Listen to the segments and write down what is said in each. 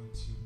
1, 2.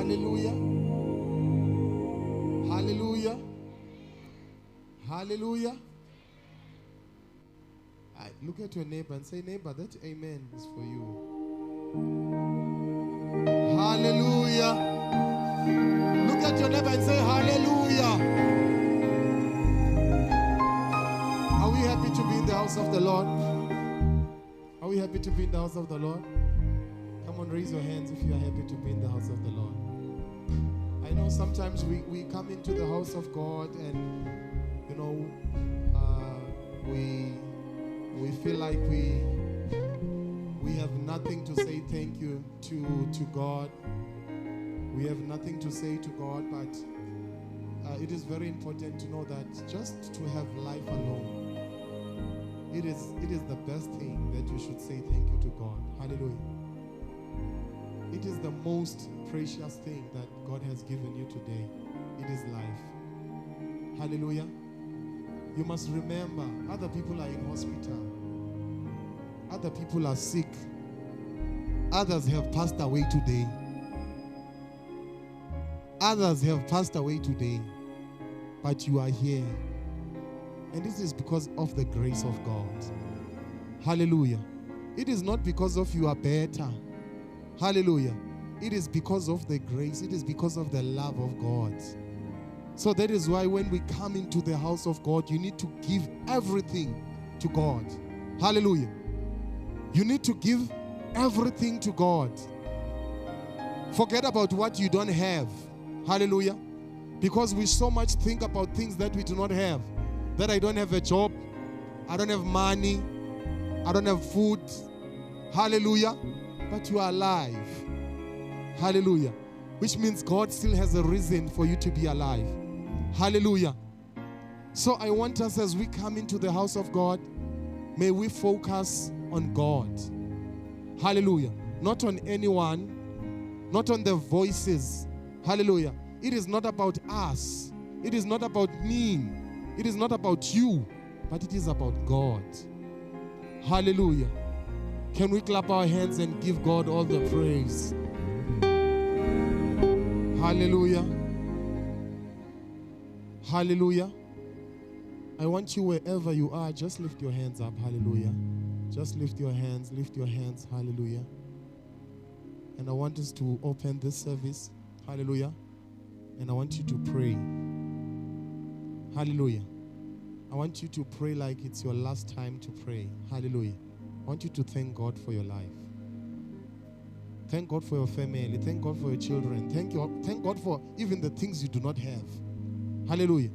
Hallelujah. Hallelujah. Hallelujah. Look at your neighbor and say, neighbor, that amen is for you. Hallelujah. Look at your neighbor and say, hallelujah. Are we happy to be in the house of the Lord? Are we happy to be in the house of the Lord? Come on, raise your hands if you are happy to be in the house of the Lord. I know sometimes we come into the house of God and, you know, we feel like we have nothing to say thank you to God. We have nothing to say to God, but it is very important to know that just to have life alone, it is the best thing that you should say thank you to God. Hallelujah. It is the most precious thing that God has given you today. It is life. Hallelujah. You must remember, other people are in hospital. Other people are sick. Others have passed away today. Others have passed away today. But you are here. And this is because of the grace of God. Hallelujah. It is not because of you are better. Hallelujah. It is because of the grace. It is because of the love of God. So that is why when we come into the house of God, you need to give everything to God. Hallelujah. You need to give everything to God. Forget about what you don't have. Hallelujah. Because we so much think about things that we do not have. That I don't have a job. I don't have money. I don't have food. Hallelujah. But you are alive. Hallelujah. Which means God still has a reason for you to be alive. Hallelujah. So I want us, as we come into the house of God, may we focus on God. Hallelujah. Not on anyone, not on the voices. Hallelujah. It is not about us. It is not about me. It is not about you, but it is about God. Hallelujah. Can we clap our hands and give God all the praise? Hallelujah. Hallelujah. I want you, wherever you are, just lift your hands up. Hallelujah. Just lift your hands. Lift your hands. Hallelujah. And I want us to open this service. Hallelujah. And I want you to pray. Hallelujah. I want you to pray like it's your last time to pray. Hallelujah. I want you to thank God for your life. Thank God for your family. Thank God for your children. Thank God for even the things you do not have. Hallelujah.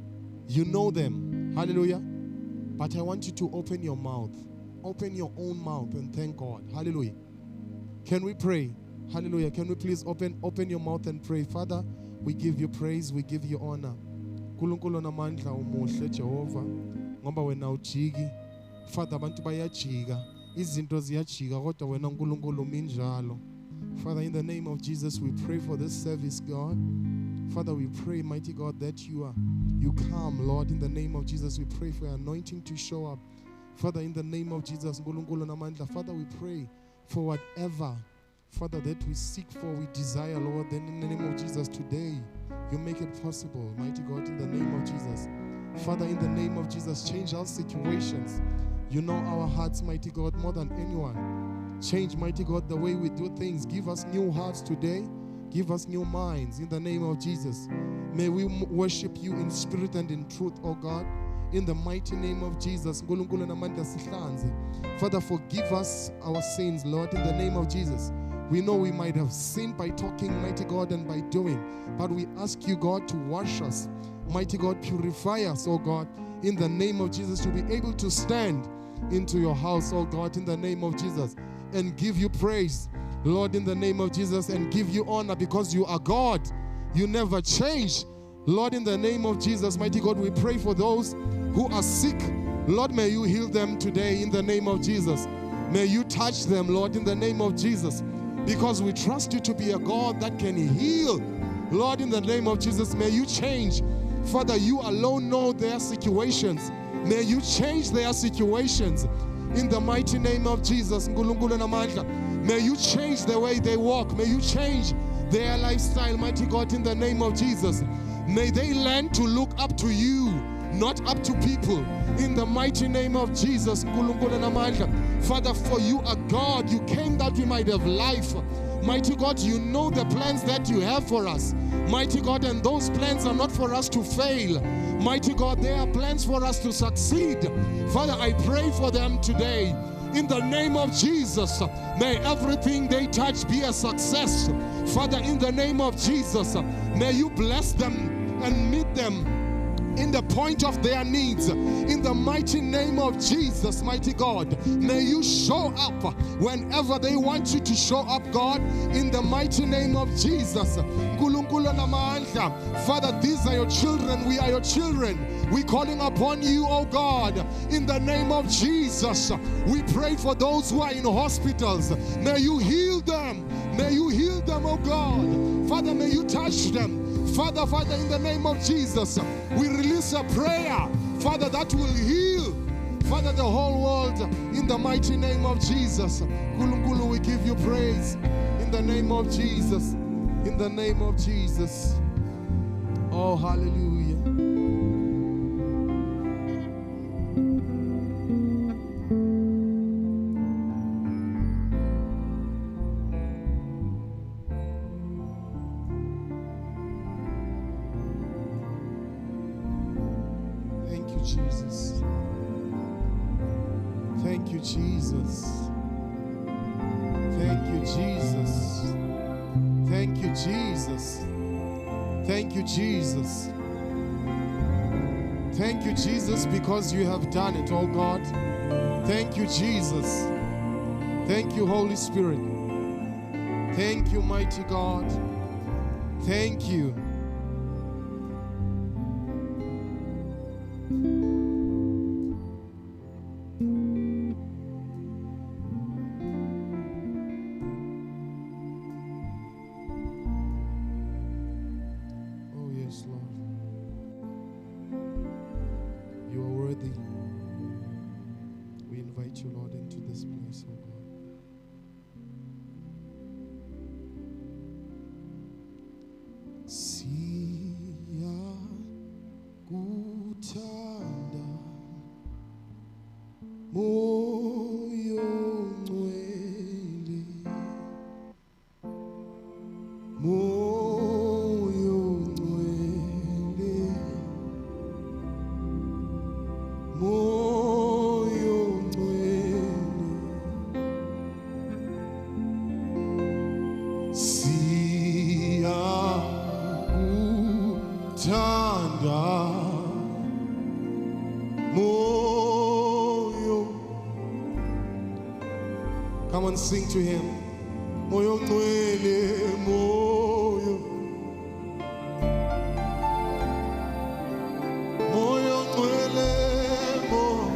You know them. Hallelujah. But I want you to open your mouth. Open your own mouth and thank God. Hallelujah. Can we pray? Hallelujah. Can we please open your mouth and pray? Father, we give you praise. We give you honor. Nkulunkulu onamandla umuhle Jehova, ngoba wena ujiki. Father, abantu bayajika, izinto ziyajika, kodwa wena uNkulunkulu uminjalo. Father, in the name of Jesus, we pray for this service, God. Father, we pray, mighty God, that you come, Lord, in the name of Jesus. We pray for your anointing to show up. Father, in the name of Jesus, uNkulunkulu onamandla. Father, we pray for whatever, Father, that we seek for, we desire, Lord. Then in the name of Jesus, today, you make it possible, mighty God, in the name of Jesus. Father, in the name of Jesus, change our situations. You know our hearts, mighty God, more than anyone. Change, mighty God, the way we do things. Give us new hearts today. Give us new minds in the name of Jesus. May we worship you in spirit and in truth, O God. In the mighty name of Jesus. Father, forgive us our sins, Lord, in the name of Jesus. We know we might have sinned by talking, mighty God, and by doing. But we ask you, God, to wash us. Mighty God, purify us, oh God, in the name of Jesus, to be able to stand into your house, oh God, in the name of Jesus, and give you praise, Lord, in the name of Jesus, and give you honor because you are God. You never change. Lord, in the name of Jesus, mighty God, we pray for those who are sick. Lord, may you heal them today in the name of Jesus. May you touch them, Lord, in the name of Jesus, because we trust you to be a God that can heal. Lord, in the name of Jesus, may you change. Father, you alone know their situations. May you change their situations. In the mighty name of Jesus, may you change the way they walk. May you change their lifestyle, mighty God, in the name of Jesus. May they learn to look up to you, not up to people. In the mighty name of Jesus. Father, for you are God. You came that we might have life. Mighty God, you know the plans that you have for us. Mighty God, and those plans are not for us to fail. Mighty God, they are plans for us to succeed. Father, I pray for them today. In the name of Jesus, may everything they touch be a success. Father, in the name of Jesus, may you bless them and meet them in the point of their needs. In the mighty name of Jesus, mighty God, may you show up whenever they want you to show up, God, in the mighty name of Jesus. Father, these are your children. We are your children. We're calling upon you, oh God, in the name of Jesus. We pray for those who are in hospitals. May you heal them. May you heal them, oh God. Father, may you touch them. Father, Father, in the name of Jesus, we release a prayer, Father, that will heal, Father, the whole world, in the mighty name of Jesus. Nkulunkulu, we give you praise in the name of Jesus. In the name of Jesus. Oh, hallelujah. Thank you, Jesus. Thank you, Jesus. Thank you, Jesus. Thank you, Jesus. Thank you, Jesus. Thank you, Jesus, because you have done it, oh God. Thank you, Jesus. Thank you, Holy Spirit. Thank you, mighty God. Thank you. Oh, yes, Lord. You are worthy. We invite you, Lord, into this place, oh God. Siyakuthanda Moya Ongcwele, Moya Ongcwele, Moya Ongcwele. Siyakuthanda Moyo. Come on, sing to him. Moyo Ongcwele, Moyo. Moyo Ongcwele, Moyo.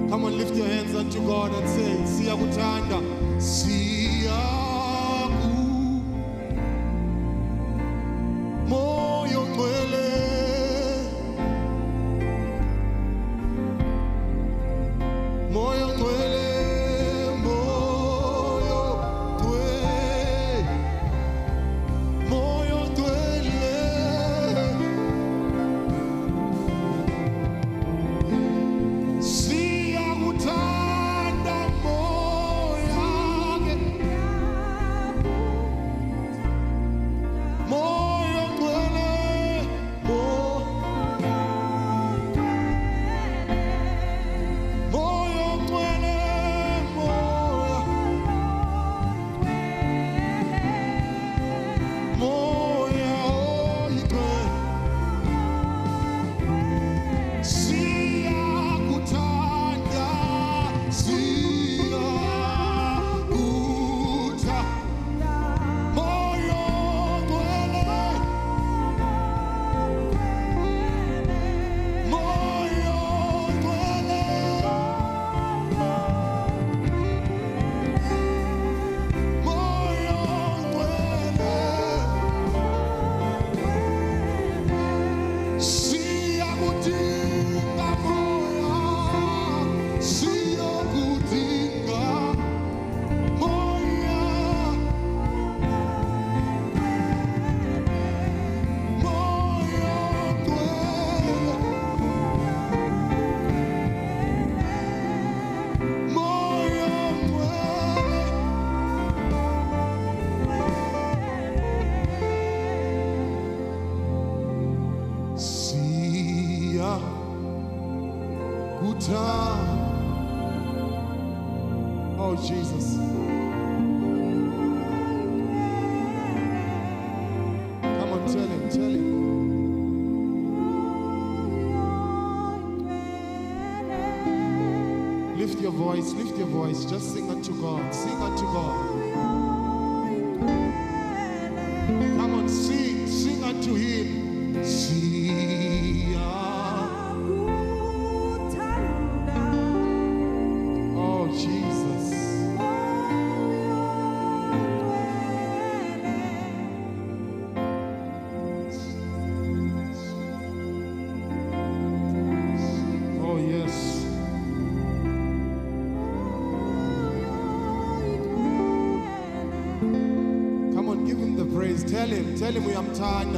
Come on, lift your hands unto God and say, Siyakuthanda, Siyaku Moyo Ongcwele, Moyo Ongcwele, Moyo Ongcwele, Moyo Ongcwele. Siyakuthanda Moya ke. Oh, Jesus. Come on, tell him, tell him. Lift your voice, lift your voice. Just sing unto God. Sing unto God. Come on, sing. Sing unto him. Sing. Oh, Jesus. Oh, yes. Come on, give him the praise. Tell him we am tired.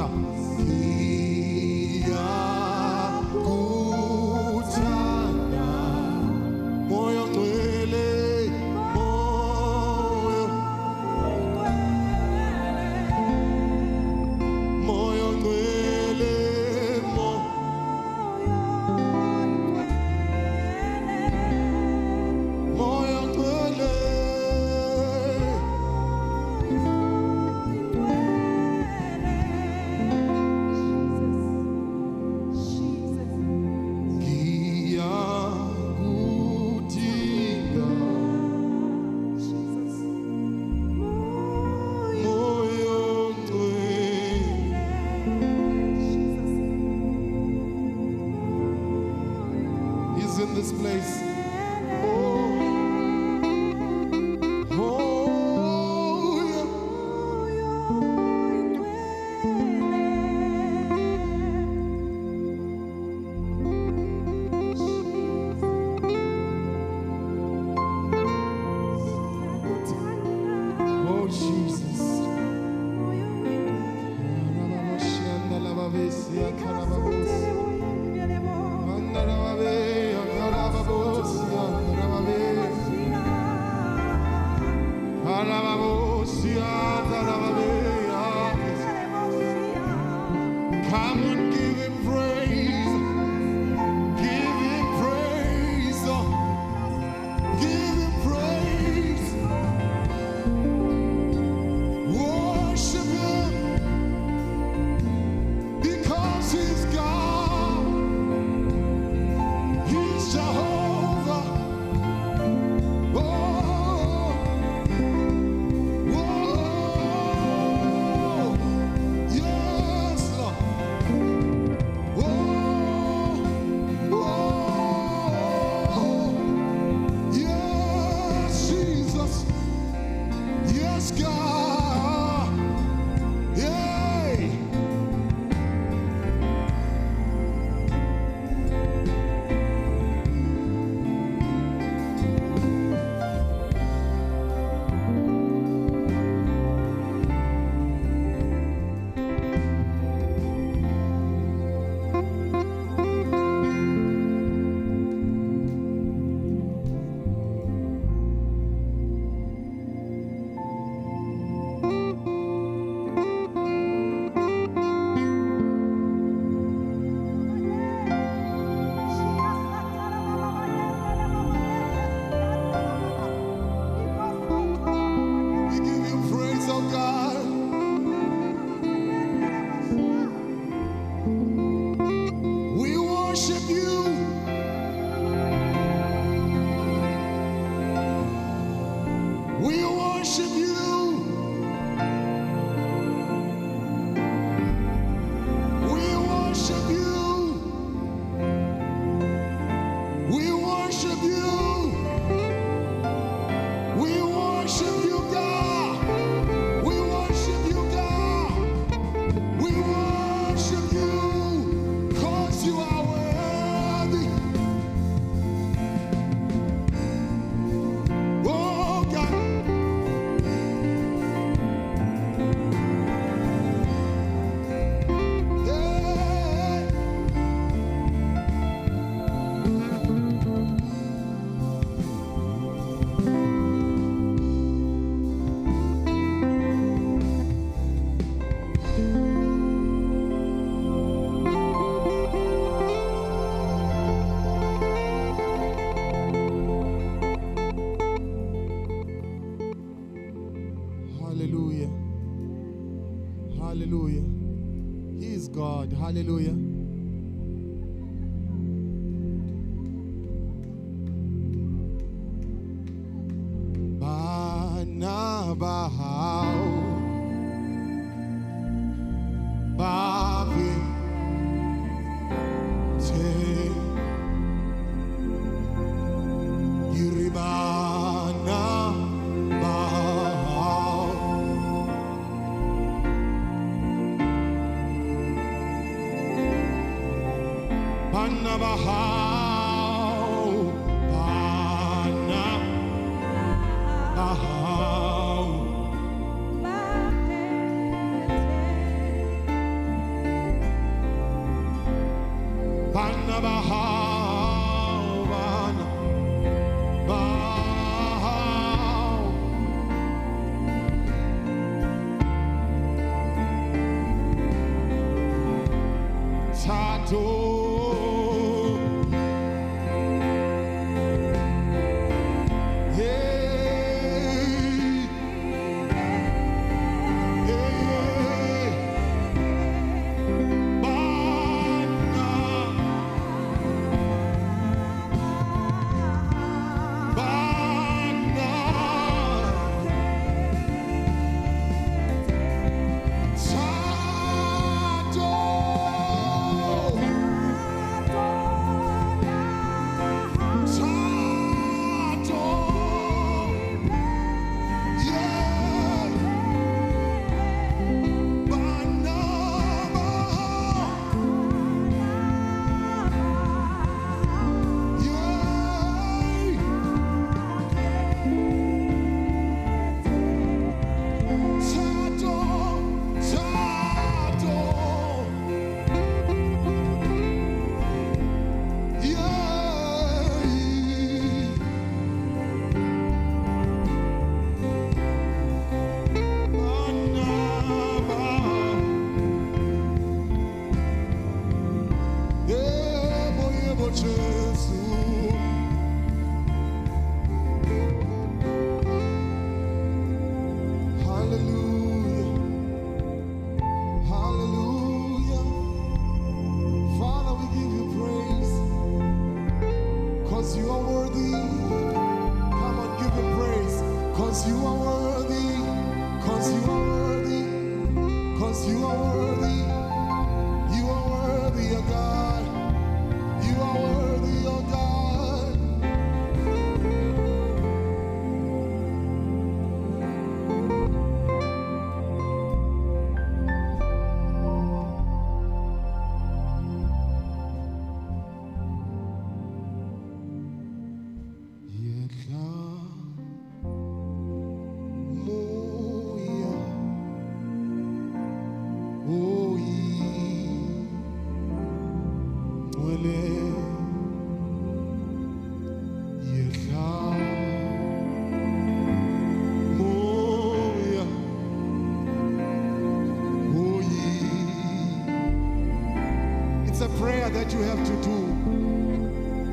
In this place. Oh, oh, yeah. Oh, Jesus. Come and give him praise. Give him praise. Give him praise. Worship him because he's God. He's Jehovah. Oh. Whoa. Yes, Lord. Oh, oh, yes, Jesus. Yes, God. Yay. Hallelujah. Hallelujah. He is God. Hallelujah. Bana ba hao ba te iribana ba hao bana ba hao bana ba hao bana ba hao bana ba hao thato. Hey, hey, bana bana thato thato yeah bana ba yeah thato thato yeah bana ba yebo yebo Jesu. Hallelujah. Hallelujah. Father, we give you praise because you are worthy. Come on, give him praise because you are worthy. Because you are worthy. Because you are worthy. You are worthy, oh God. You are worthy, oh God. Yehla moya oyingcwele yehla moya oyi. It's a prayer that you have to do.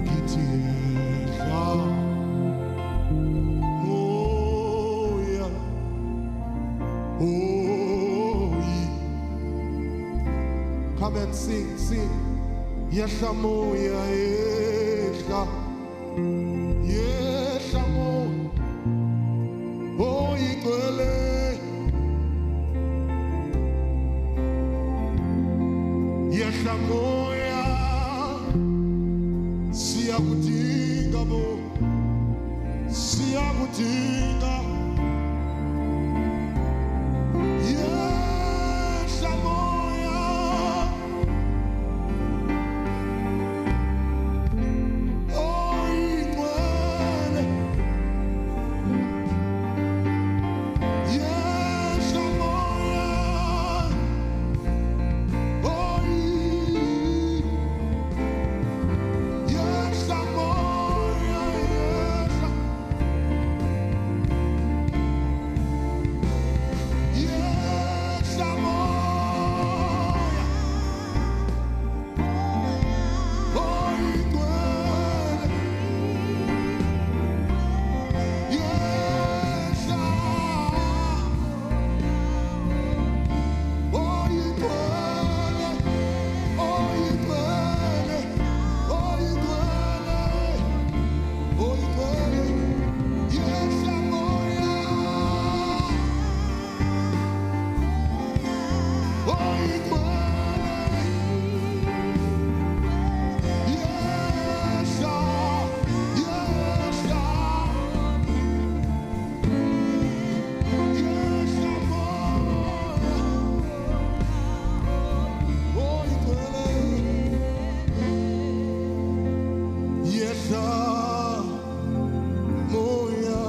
Ngithi yehla moya oyi. Come and sing, sing. Yehla moya, yehla, yehla moya oyingcwele. Yehla moya, siyakudinga bo, siyakudinga. Yehla moya oyingcwele. Yehla moya oyi. Yehla moya. Oyingcwele. Yehla, yehla, yehla moya.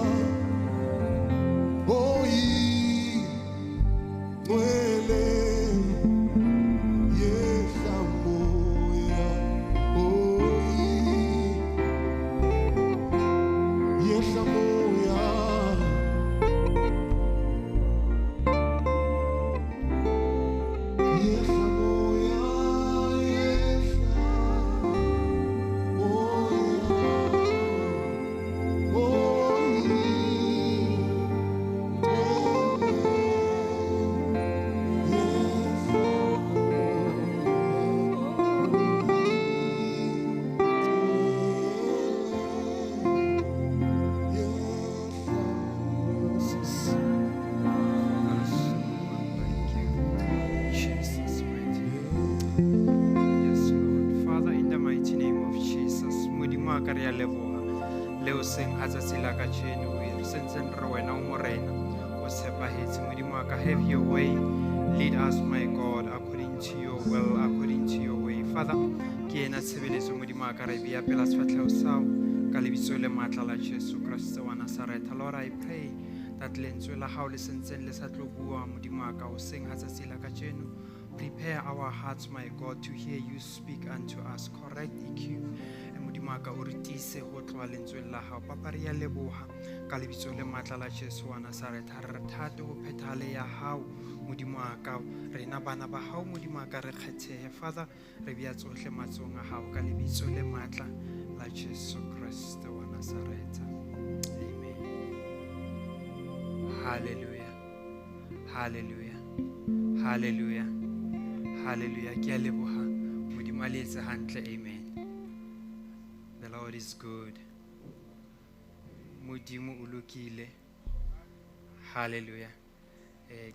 Oyingcwele. Yehla moya. Oyingcwele. Yehla moya. Yehla moya. Yehla moya. Yehla moya. Oyingcwele. Yehla moya. Yes. Thank you, Jesus, mighty name. Yes, Lord. Father, in the mighty name of Jesus, Modimo wa ka re a leboha. Le hoseng ha tsatsi la kajeno, re sentseng re wena o morena, o tshepahetse. Modimo wa ka, have your way. Lead us, my God, according to your will, according to your way. Father, ke ena tshebeletso Modimo wa ka re beya pela sefahleho sa hao ka lebitso le matla la Jesu Kreste wa Nazaretha. Lord, I pray that lentswe la hao le sentseng le sa tlo bua Modimo wa ka hoseng ha tsatsi la kajeno. Prepare our hearts, my God, to hear you speak unto us. Correct, equip, Modimo wa ka o re tiise ho tloha lentsweng la hao. Papa, re a leboha ka lebitso le matla la Jesu wa Nazaretha. Re thate ho phethahale ya hao Modimo wa ka. Rena bana ba hao Modimo wa ka re kgethehe. Father, re bea tsohle matsohong a hao ka lebitso le matla la Jesu Kreste wa Nazaretha. Amen. Hallelujah. Hallelujah. Hallelujah. Hallelujah. Ke a leboha. Modimo a le etse hantle. Amen. The Lord is good. Modimo o lokile. Hallelujah.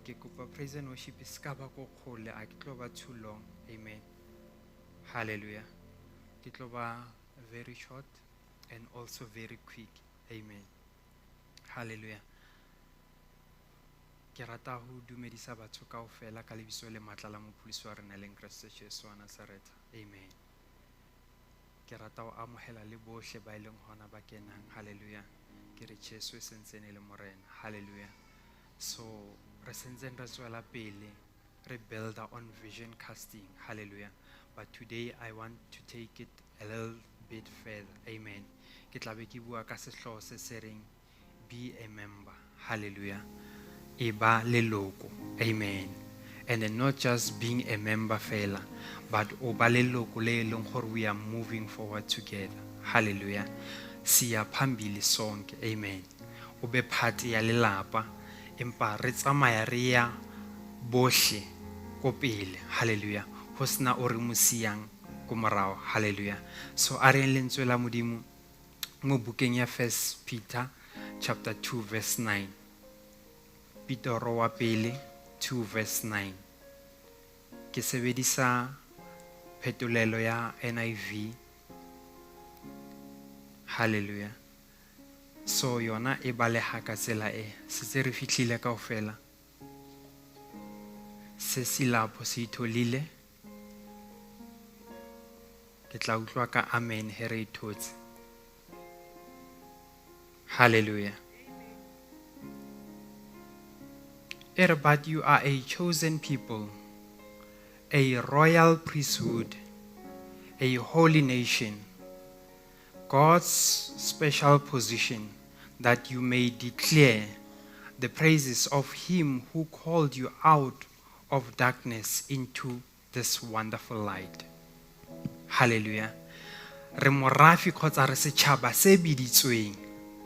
Ke kopa praise and worship e ska ba ko kgole, a ke tlo ba too long. Amen. Hallelujah. Ke tlo ba very short and also very quick. Amen. Hallelujah. Ke rata ho dumedisa batho kaofela ka lebitso le matla la mopholosi wa rena leng Kreste Jesu wa Nazaretha. Amen. Ke rata ho amohela le bohle ba e leng hona ba kenang. Hallelujah. Ke re Jesu e sentsene e le morena. Hallelujah. So re sentseng re tswela pele re builder on vision casting. Hallelujah. But today I want to take it a little bit further. Amen. Ke tla be ke bua ka sehlooho se se reng be a member. Hallelujah. E ba leloko. Amen. And then not just being a member fela, but o ba leloko le e leng gore we are moving forward together. Hallelujah. Siya phambili sonke. Amen. O be part ya lelapa, empa re tsamaya re ya bohle ko pele. Hallelujah. Ho sena o re mo siyang ko morao. Hallelujah. So a re lentswe la Modimo mo bukeng ya 1 Peter chapter 2 verse 9. Petro wa pele 2 verse 9. Ke sebedisa phetolelo ya NIV. Hallelujah. So yona e baleha ka tsela e. Setse re fihlile kaofela. Se silapho se itholile. Ke tla utlwa ka amen he re ithotse. Hallelujah. Ere, but you are a chosen people, a royal priesthood, a holy nation, God's special position, that you may declare the praises of him who called you out of darkness into this wonderful light. Hallelujah. Re morafe kgotsa re setšhaba se biditsweng.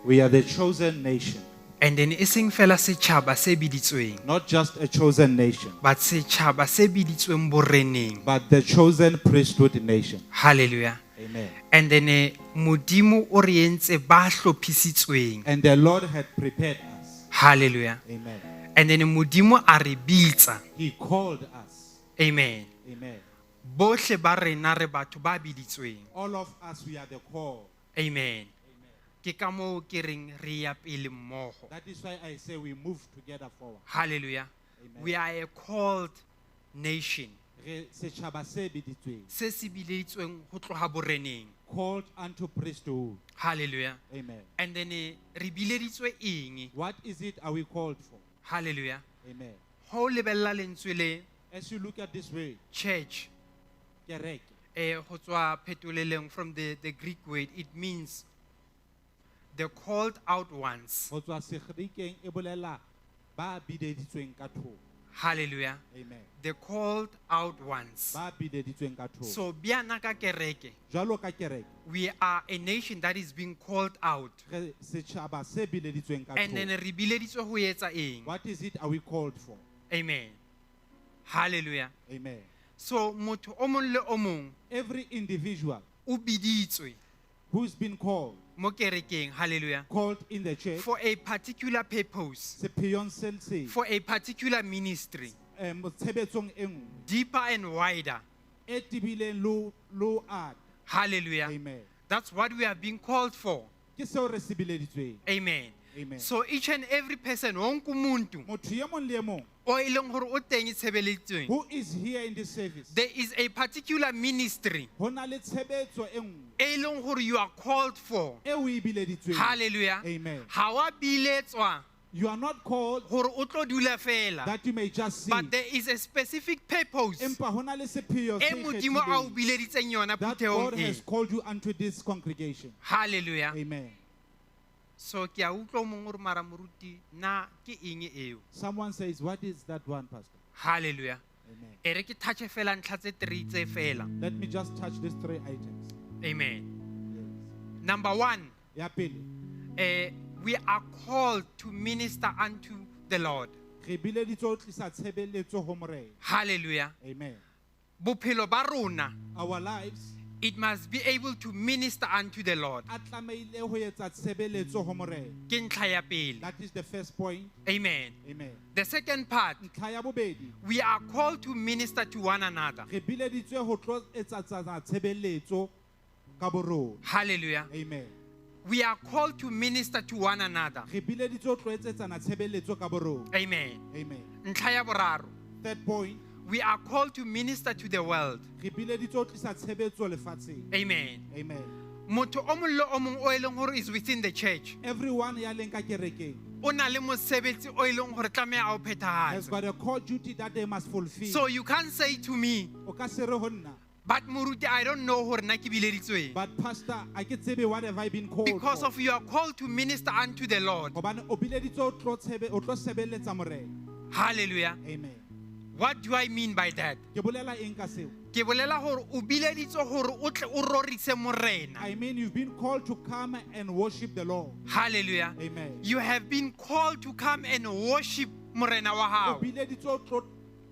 We are the chosen nation. And then e seng fela setšhaba se biditsweng, Not just a chosen nation, but setšhaba se biditsweng boreneng. but the chosen priesthood nation. Hallelujah. Amen. And then Modimo o re entse ba hlophisitsweng. And the Lord had prepared us. Hallelujah. Amen. And then Modimo a re bitsa. He called us. Amen. Amen. Bohle ba rena re batho ba biditsweng. All of us, we are the call. Amen. Ke ka moo ke reng re ya pele mmoho. That is why I say we move together forward. Hallelujah. Amen. We are a called nation. Re setjhaba se biditsweng, Se se bileditsweng ho tloha boreneng. called unto priesthood. Hallelujah. Amen. And then re bileditswe eng? What is it are we called for? Hallelujah. Amen. Ho lebella lentswe le As you look at this way, church kereke, ho tswa phetolelong from the Greek word, it means the called out ones. ho tswa Segerikeng e bolela ba bideditsweng ka thoko. Hallelujah. Amen. The called out ones. Ba bideditsweng ka thoko. So biana ka kereke, Jwalo ka kereke, we are a nation that is being called out. re setjhaba se bileditsweng ka And then thoko. re bileditswe ho etsa eng? What is it are we called for? Amen. Hallelujah. Amen. So motho o mong le o mong Every individual o biditswe who's been called, mo kerekeng, hallelujah, called in the church, for a particular purpose, sepheong se le seng, for a particular ministry, tshebetsong e nngwe deeper and wider. e tebileng le ho ata. Hallelujah. Amen. That's what we are being called for. Ke seo re se bileditsweng. Amen. Amen. So each and every person, wonke umuntu Motho e mong le e mong o e leng hore o teng tshebeletsong, who is here in this service, there is a particular ministry ho na le tshebetso e nngwe e leng hore you are called for. e o e bileditsweng. Hallelujah. Amen. Ha wa biletswa You are not called hore o tlo dula fela, that you may just but see. there is a specific purpose Empa ho na le sepheo e se Modimo a o ikgethileng bileditseng yona that phuthehong God e. has called you unto this congregation. Hallelujah. Amen. So ke a utlwa o mongwe o re mara moruti na ke eng eo? Someone says, what is that one, Pastor? Hallelujah. Amen. E re ke touch fela ntlha tse three tse fela. Let me just touch these three items. Amen. Yes. Number one, Ya pele, we are called to minister unto the Lord. re bileditswe ho tlisa tshebeletso ho Morena. Hallelujah. Amen. Bophelo ba rona, Our lives it must be able to minister unto the Lord. a tlamehile ho etsa tshebeletso ho Morena. Ke ntlha ya pele. That is the first point. Amen. Amen. The second part, Ntlha ya bobedi, we are called to minister to one another. re bileditswe ho tlo etsatsana tshebeletso ka borona. Hallelujah. Amen. We are called to minister to one another. Re bileditswe ho tlo etsetsana tshebeletso ka borona. Amen. Amen. Ntlha ya boraro, Third point, we are called to minister to the world. re bileditswe ho tlisa tshebetso lefatsheng. Amen. Amen. Motho o mong le o mong o e leng hore is within the church, Everyone ya leng ka kerekeng o na le mosebetsi o e leng hore tlameha a o has phethahatse. got a core duty that they must fulfill. So you can't say to me, o ka se re ho nna, but moruti, I don't know hore nna ke bileditsweng. but pastor, a ke tsebe what have I been called Because for. of you are called to minister unto the Lord. Hobane o bileditswe ho tlo sebeletsa Morena. Hallelujah. Amen. What do I mean by that? Ke bolela eng ka seo? Ke bolela hore o bileditswe hore o tle o rorise Morena. I mean, you've been called to come and worship the Lord. Hallelujah. Amen. You have been called to come and worship Morena wa O hao. bileditswe ho tlo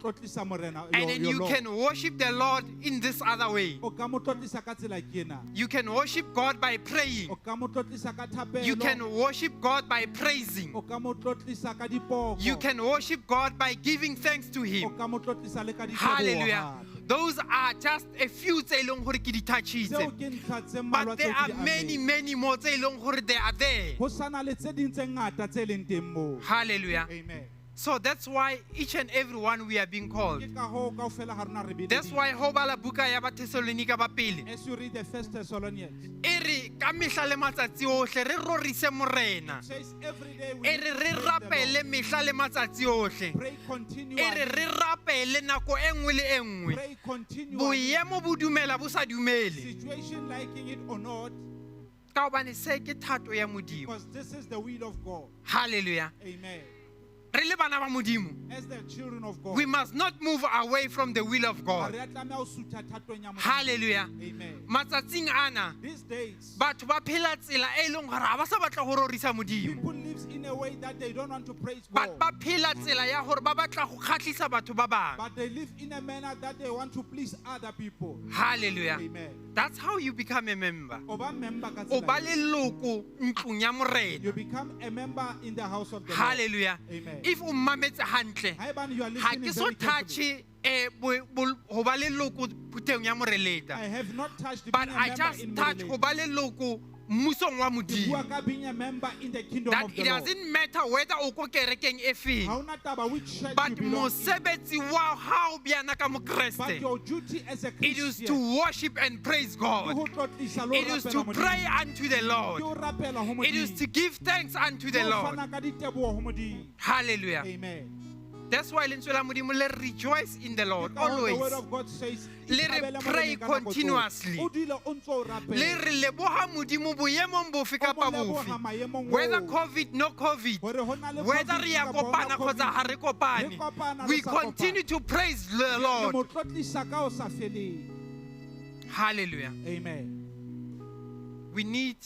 tlotlisa Morena, And then your you Lord. can worship the Lord in this other way. O ka mo tlotlisa ka tsela ke ena. You can worship God by praying. O ka mo tlotlisa ka thapelo. You can worship God by praising. O ka mo tlotlisa ka dipoko. You can worship God by giving thanks to O Him. ka mo tlotlisa le ka diteboho Hallelujah. hape. Those are just a few tse e leng hore ke di Tseo touchitse. ke ntlha tse mmalwa But tseo there ke are di many, ammeng. many more tse e leng hore they are there. Ho sa na le tse ding tse ngata tse leng teng moo. Hallelujah. Amen. So that's why each and every one we are being called. Ke ka hoo kaofela ha rona re That's bileditswe. why ho bala buka ya Bathessalonika ba pele As you read the First Thessalonians, e re ka mehla le matsatsi ohle re rorise Morena. it says every day we E need re to re praise the Lord. rapele mehla le matsatsi ohle. Pray E re continually. re rapele nako e nngwe le e nngwe. Pray continually. Boemo bo dumela bo sa dumele. Situation liking it or not, Ka hobane se ke thato ya Modimo. because this is the will of God. Hallelujah. Amen. Re le bana ba Modimo, As the children of God, we must not move away from the will of ha God. re a tlameha ho sutha thatong ya Modimo. Hallelujah. Amen. Matsatsing ana These days, batho ba phela tsela e leng hore ha ba sa batla ho rorisa Modimo. people lives in a way that they don't want to praise But God, ba phela tsela ya hore ba batla ho kgahlisa batho ba bang. but they live in a manner that they want to please other people. Hallelujah. Amen. That's how you become a member. O ba member ka O tsela ba eo. leloko ntlong ya You Morena. become a member in the house of the Lord. Hallelujah. Amen. If o mmametse hantle, Haebane you are ha listening ke so very carefully, touche Ho ba leloko phuthehong ya I Moreleta. have not touched But being a I member just in touch ho Moreleta. ba leloko mmusong wa Ke bua Modimo. ka being a member in the kingdom That of the it Lord. doesn't matter whether o ko kerekeng e feng. Ha hona taba which church But you belong in. mosebetsi wa hao bjana ka But Mokreste, your duty as a it is Christian to worship and praise ke God. ho tlotlisa le ho It is rapela to Modimo. pray unto the Ke Lord. ho rapela ho It is Modimo. to give thanks unto Ke the ho Lord. fana ka diteboho ho Modimo. Hallelujah. Amen. That's why lentswe la Modimo le rejoice in the Lord Ke ka hoo the word always. of God says, Le re "Ithabele pray Moreneng ka nako tsohle." continuously. O dule o ntso o rapela. Le re leboha Modimo boemong bofe O kapa mo leboha bofe. maemong Whether oo. COVID, no COVID. Hore ho na le Whether COVID re ya kapa ho na kopana kgotsa COVID. ha re kopane. Re kopana, re We sa kopane. continue to praise the Re mo Lord. tlotlisa ka ho sa feleng. Hallelujah. Amen. We need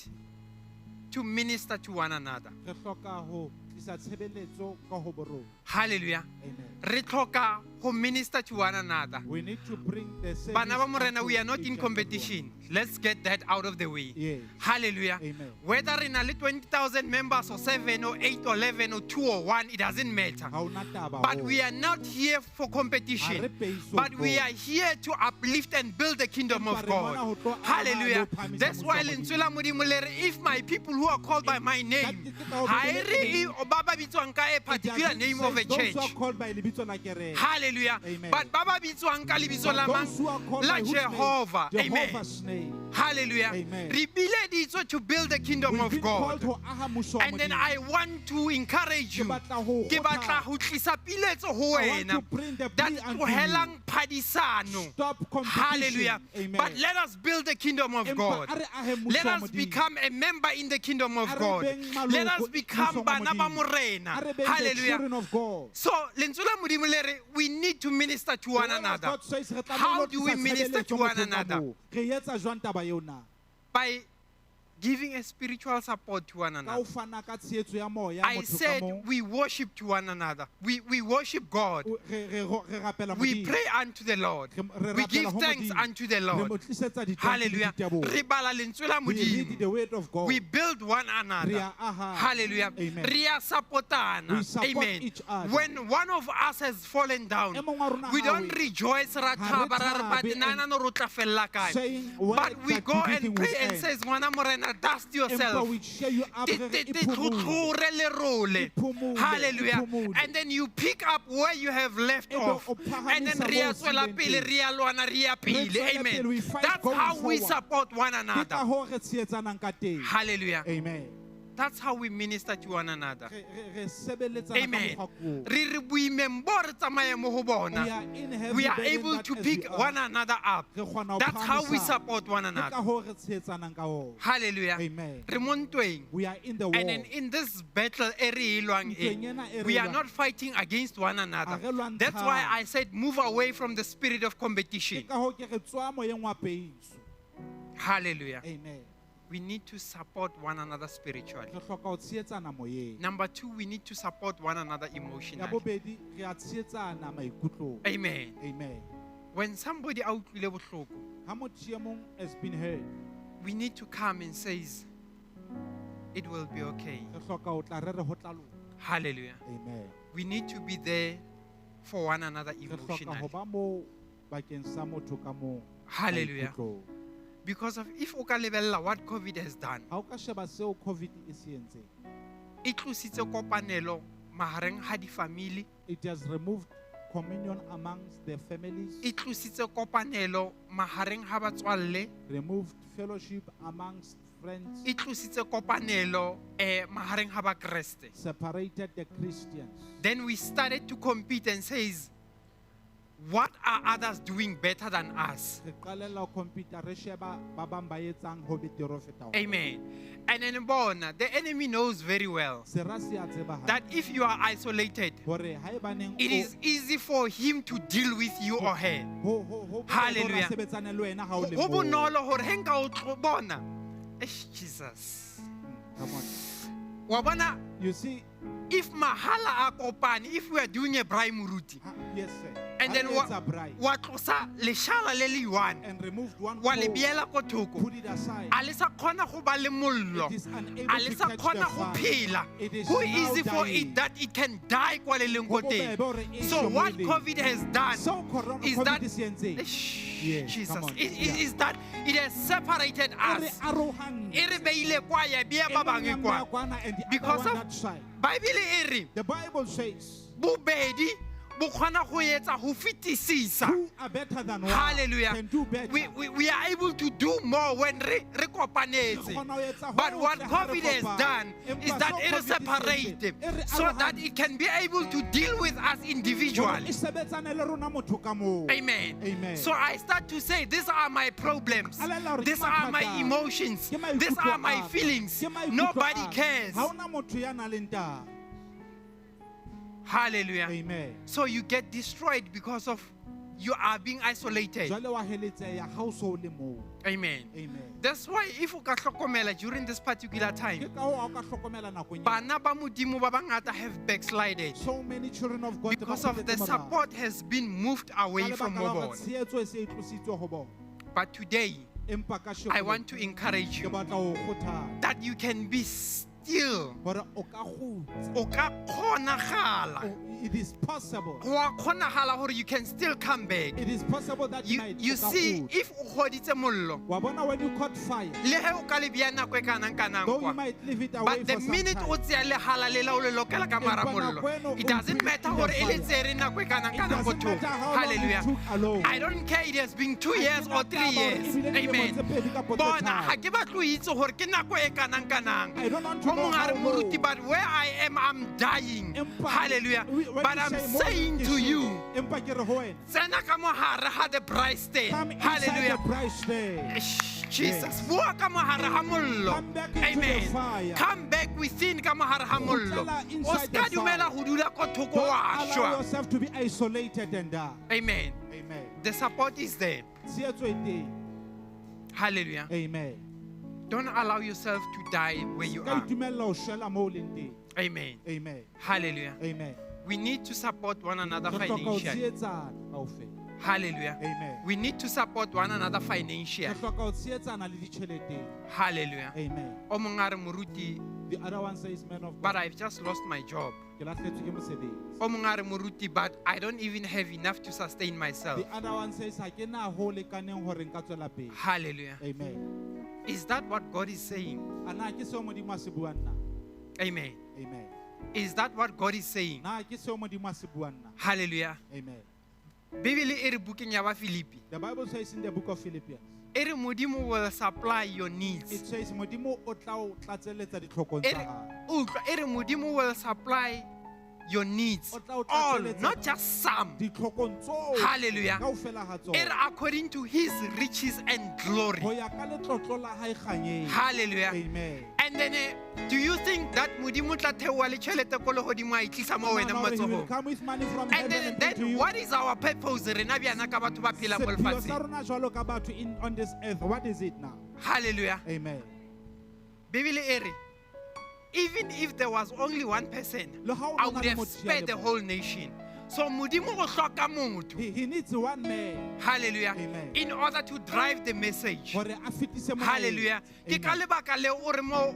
to minister to one another. Re hloka ho tlisa tshebeletso ka ho borona. Hallelujah. Amen. Re tlhoka ho minister to one another. We need to bring the service Bana ba Morena, unto we are not each in and competition. Let's get that out of the way. Yes. Hallelujah. Amen. Whether in a 20,000 members or 7 or 8 or 11 or 2 or 1, it doesn't matter. everyone. Ha hona taba But hoo. we are not here for Ha competition. re peisong But we moo. are here to uplift and build the kingdom Empa of re mona God. ho tlo aha le Hallelujah. ho phahamisa That's mmuso why wa lentswe Modimo. la Modimo le re, if my people who are called by my name, Ke ka ho ha e Bibele re e e- ba ba bitswang ka a It particular doesn't name say of a those who are church. called by lebitso la kereke. Hallelujah. Amen. But ba ba bitswang ka lebitso la But mang? those who are called La by whose name? Jehovah. Amen. Jehovah's name. Hallelujah. Amen. Re bileditswe to build the kingdom We've of been God. called ho aha mmuso wa And then Modimo. I want to encourage you. Ke batla ho Ke batla kgothatsa. ho tlisa piletso ho I want wena. to bring the That plea unto you. tlohelang phadisano. Stop competition. Hallelujah. Amen. But let us build the kingdom of Empa God. a re aheng mmuso Let wa us Modimo. become a member in the kingdom of A re God. beng maloko Let us become mmusong wa bana ba Modimo. Morena. A re beng the Hallelujah. children of God. So lentswe la Modimo le re we need to minister to The one word of another. God says re tlameha How ho do we tlisa minister tshebeletso to one mothong ka another? mong. Re etsa jwang taba eo na? By giving a spiritual support to one Ka ho another. fana ka tshehetso ya moya I motho ka said mong. we worship to one another. We worship God. O- Re rapela We Modimo. pray unto the Lord. Re We rapela give ho thanks Modimo. unto the Re Lord. mo tlisetsa ditanki le Hallelujah. diteboho. Re bala lentswe la We read Modimo. the word of God. We build one another. Re a aha. Hallelujah. Amen. Re a supportana. We support Amen. each other. When one of us has fallen down, E mong wa rona we ha don't wele. rejoice ra Ha re thaba ra re thabe but na and na no ro tla fella kae. saying where But we that go everything and pray will and end. says, Ngwana Morena, dust Empa yourself. we cheer you up, Te- re re te- te iphumule. tlhotlhore lerole. Iphumule, Hallelujah. iphumule. And then you pick up where you have left Ebe off. o And then phahamisa re a moo o tswela tsileng pele, teng. re a lwana, re ya pele. tswela Amen. pele, we fight That's going how we forward. support one Ke ka another. hoo re tshehetsanang ka teng. Hallelujah. Amen. That's how we minister to one another. Re sebeletsana ka Amen. mokgwa oo. Re re boimeng bo re tsamayang mo ho bona. We are in heavy We are burden able that to as pick we are. one another up. Re kgona ho That's how we phahamisana. support one Ke another. ka hoo re tshehetsanang ka ona. Hallelujah. Amen. Re mo ntweng. We are in the war. And then in this battle e re e lwang e, Ntweng ena e re we are lwang. not fighting against one another. Ha re lwantshane. That's why I said move away from the spirit of competition. Ke ka hoo ke re tswa moyeng wa peiso. Hallelujah. Amen. We need to support one another spiritually. Re hloka ho tshehetsana moyeng. Number two, we need to support one another Ya emotionally. bobedi, re a tshehetsana maikutlong. Amen. Amen. When somebody a utlwile bohloko, Ha motho e mong has been hurt, we need to come and says, it will be okay. re hloka ho tla re re ho tla loka. Hallelujah. Amen. We need to be there for one another Re hloka ho emotionally. ba moo bakeng sa motho ka mong Hallelujah. maikutlong. Because of if o ka lebella what COVID has done, Ha o ka sheba seo COVID e se entseng, e tlositse kopanelo mahareng ha di-family, it has removed communion amongst the families, e tlositse kopanelo mahareng ha batswalle, removed fellowship amongst friends, e tlositse kopanelo mahareng ha bakreste. separated the Christians. Then we started to compete and says, what are others doing better than us? Re qalella ho compete re sheba ba bang ba etsang ho betere ho feta ho rona. Amen. And then bona, the enemy knows very well Sera se a tseba that hantle if you are isolated, hore haebaneng it is easy for him to deal with you or her. ho bobebe hore a Hallelujah. sebetsane le wena ha o le Ho mong. bonolo hore he nka o bona. Eish, Jesus. Come on. Wa bona, You see, if mahala a kopane, if we are doing a braai moruti, yes sir. And Ha then re wa etsa braai wa tlosa leshala le le one and removed one wa le coal, beela ko thoko. put it aside. A le sa kgona go ba le mollo. It is unable A le to sa catch kgona the go fire. phela. It is Who now easy for dying. it that it can die kwa le leng ko Ho bobebe teng. hore e So shwe mo what e leng. COVID has done Seo corona is COVID that e se entseng. Shh, Yes, Jesus, come on. it is that it has separated E re us. arohantse. E re beile kwa ya bea E ba mong ya bangwe kwa. mmeya kwana and the other Because one of that side. Bible e re The Bible says bobedi bo kgona go etsa go fetisisa. two are better than one. Hallelujah. Can do better. We are able to do more when re Re kopanetse. kgona ho etsa But ho what hotle ha re COVID has kopane. done Empa is that seo it is COVID e se separated entseng, e re so that arohantse. it can be able to deal with us Hore individually. e sebetsane le rona motho ka mong. Amen. Amen. So I start to say, these are my problems. Alella hore ke These are my mathata a ka. emotions. Ke maikutlo These are my a ka. feelings. Ke maikutlo Nobody a ka. cares. Ha hona motho ya nang le taba. Hallelujah. Amen. So you get destroyed because of you are being isolated. Jwale wa heletseha ha o so le moo. Amen. Amen. That's why if o ka hlokomela during this particular Ke time, ka hoo ha o ka hlokomela nakong ena. bana ba Modimo ba bangata have backslided So many children of God ba because of the kgutletse morao. support has been moved Ka away lebaka from la hore bona. tshehetso e se e tlositswe ho bona. But today, Empa kasheko I want to encourage ke you batla ho o kgothatsa that you can be still. hore o ka kgutsa. O ka kgonagala. It is possible. Go a kgonagala hore you can still come back. It is possible that You, might you o ka see, kgutla. if o kgoditse mollo, Wa bona when you caught fire, le he o ka le beha nako e kanang-kanang though you kwa, might leave it away but the for some minute time, o tseya lehala lela o le lokela ka mara Empa mollo, nako eno it o doesn't put it matter in the hore e le fire. tsere nako e it kanang-kanang ko doesn't thoko. matter how long Hallelujah. it took alone. I don't care it has been 2 Ha ke years or na 3 taba hore years. ebile dilemo Amen. tse pedi kapa tse Bona, tharo. ha ke batle ho itse hore ke nako e kanang-kanang. I don't want to O know mong a how re, Moruti, long. but where I am, I'm dying. Empa- Hallelujah. When But you I'm say mo saying ke to shwele, you, empa ke re ho wena, tsena ka mohare ha the price there. come inside the Hallelujah. price there. Jesus, Yes. bua ka mohare ha mollo. Come back into the Amen. fire. Come back within ka mohare ha mollo. Kgutlela O inside ska the dumela fire. ho dula ko thoko Don't wa allow shwa. yourself to be isolated and die. Amen. Amen. The support is there. Tshehetso e teng. Hallelujah. Amen. Don't allow yourself to die where you Ka are. itumella ho shwela moo o leng teng. Amen. Amen. Hallelujah. Amen. We need to support one another Re hloka ho financially. tshehetsana kaofela. Hallelujah. Amen. We need to support one another Re financially. hloka ho tshehetsana le ditjheleteng. Hallelujah. Amen. O mong a re, Moruti, The other one says, man of but God, I've just lost my job. ke lahlehetswe ke mosebetsi. O mong a re, Moruti, but I don't even have enough to sustain myself. The other one says, ha ke na ho lekaneng hore nka tswela pele. Hallelujah. Amen. Is that what God is saying? A na ke seo Modimo a se buang na? Amen. Amen. Is that what God is saying? Na ke seo Modimo a se buang na? Hallelujah. Amen. Bibele e re bukeng ya Bafilipi, The Bible says in the book of Philippians, e re Modimo will supply your it needs. says Modimo o tla o tlatselletsa ditlhokong E tsa re hao. utlwa, e re Modimo will supply your needs. O tla o All, tlatselletsa not just some. ditlhokong tsohle. Hallelujah. Kaofela ha E tsona. re according to his riches and glory. Ho ya ka letlotlo la hae kganyeng. Hallelujah. Amen. And then do you think that Modimo tla theoha le tjhelete ko lehodimo a e tlisa mo wena No, no, he will matsohong? come with money from And heaven then, and bring to then you. what is our purpose rena bjana ka batho ba phelang mo Sepheo sa lefatsheng? rona jwalo ka batho on this earth, what is it now? Hallelujah. Amen. Bibele e re, even if there was only one person, Le ha o I na would le have motho ya spared le the mong. whole nation. So Modimo o hloka motho. He needs one man Hallelujah. Amen. In order to drive the message. hore a fetise molaetsa. Hallelujah. Ke ka Amen. lebaka leo o re mo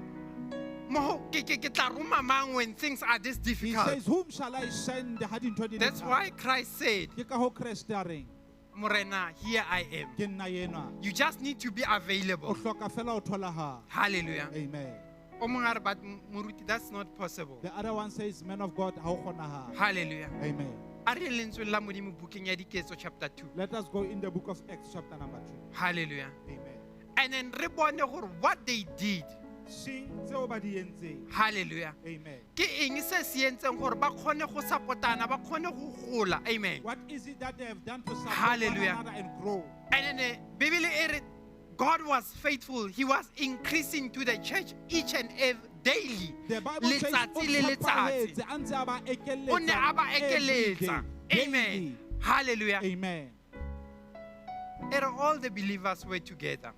ke tla roma mang when things are this He difficult. says, whom shall I send? Ha dintho di le That's thata. why Christ said, Ke ka ho Kreste a reng, Morena, here I am. ke nna enwa. You just need to be O available. hloka fela ho tholahala. Hallelujah. Amen. O mong a re, but Moruti, that's not possible. The other one says, man of God, ha ho kgonahale. Hallelujah. Amen. A re lentsweng la Modimo bukeng ya Diketso chapter 2. Let us go in the book of Acts chapter number 2. Hallelujah. Amen. And then re bone gore what they did. Seng tseo ba di entseng. Hallelujah. Amen. Ke eng se se entseng gore ba kgone go support-ana, ba kgone go gola. Amen. What is it that they have done to support Hallelujah. one another and grow? And then Bibele e re God was faithful. He was increasing to the church each and every daily. The Bible says, Letsatsi o le letsatsi. tshepahetse, a ntse a ba ekeletsa O ne a ba every ekeletsa. day, Amen. daily. Hallelujah. Amen. E re all the believers were together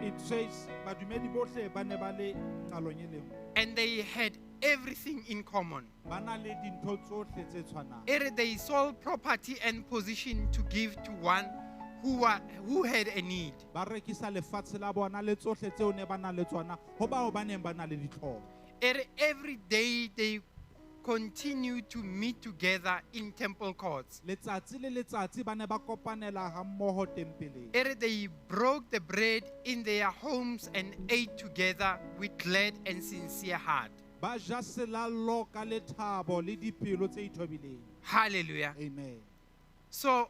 It says, badumedi bohle ba ne ba le nqalong e le nngwe. and they had everything in common. Ba na le dintho tsohle tse tshwanang. E re they sold property and position to give to one who had a need. Ba rekisa lefatshe la bona le tsohle tseo ne ba nang le tsona ho bao ba neng ba na le ditlhoko. E re every day they continue to meet together in temple courts. Letsatsi le letsatsi ba ne ba kopanela hammoho tempeleng. E re they broke the bread in their homes and ate together with glad and sincere heart. Ba ja selallo ka lethabo le dipelo tse ithobileng. Hallelujah. Amen. So,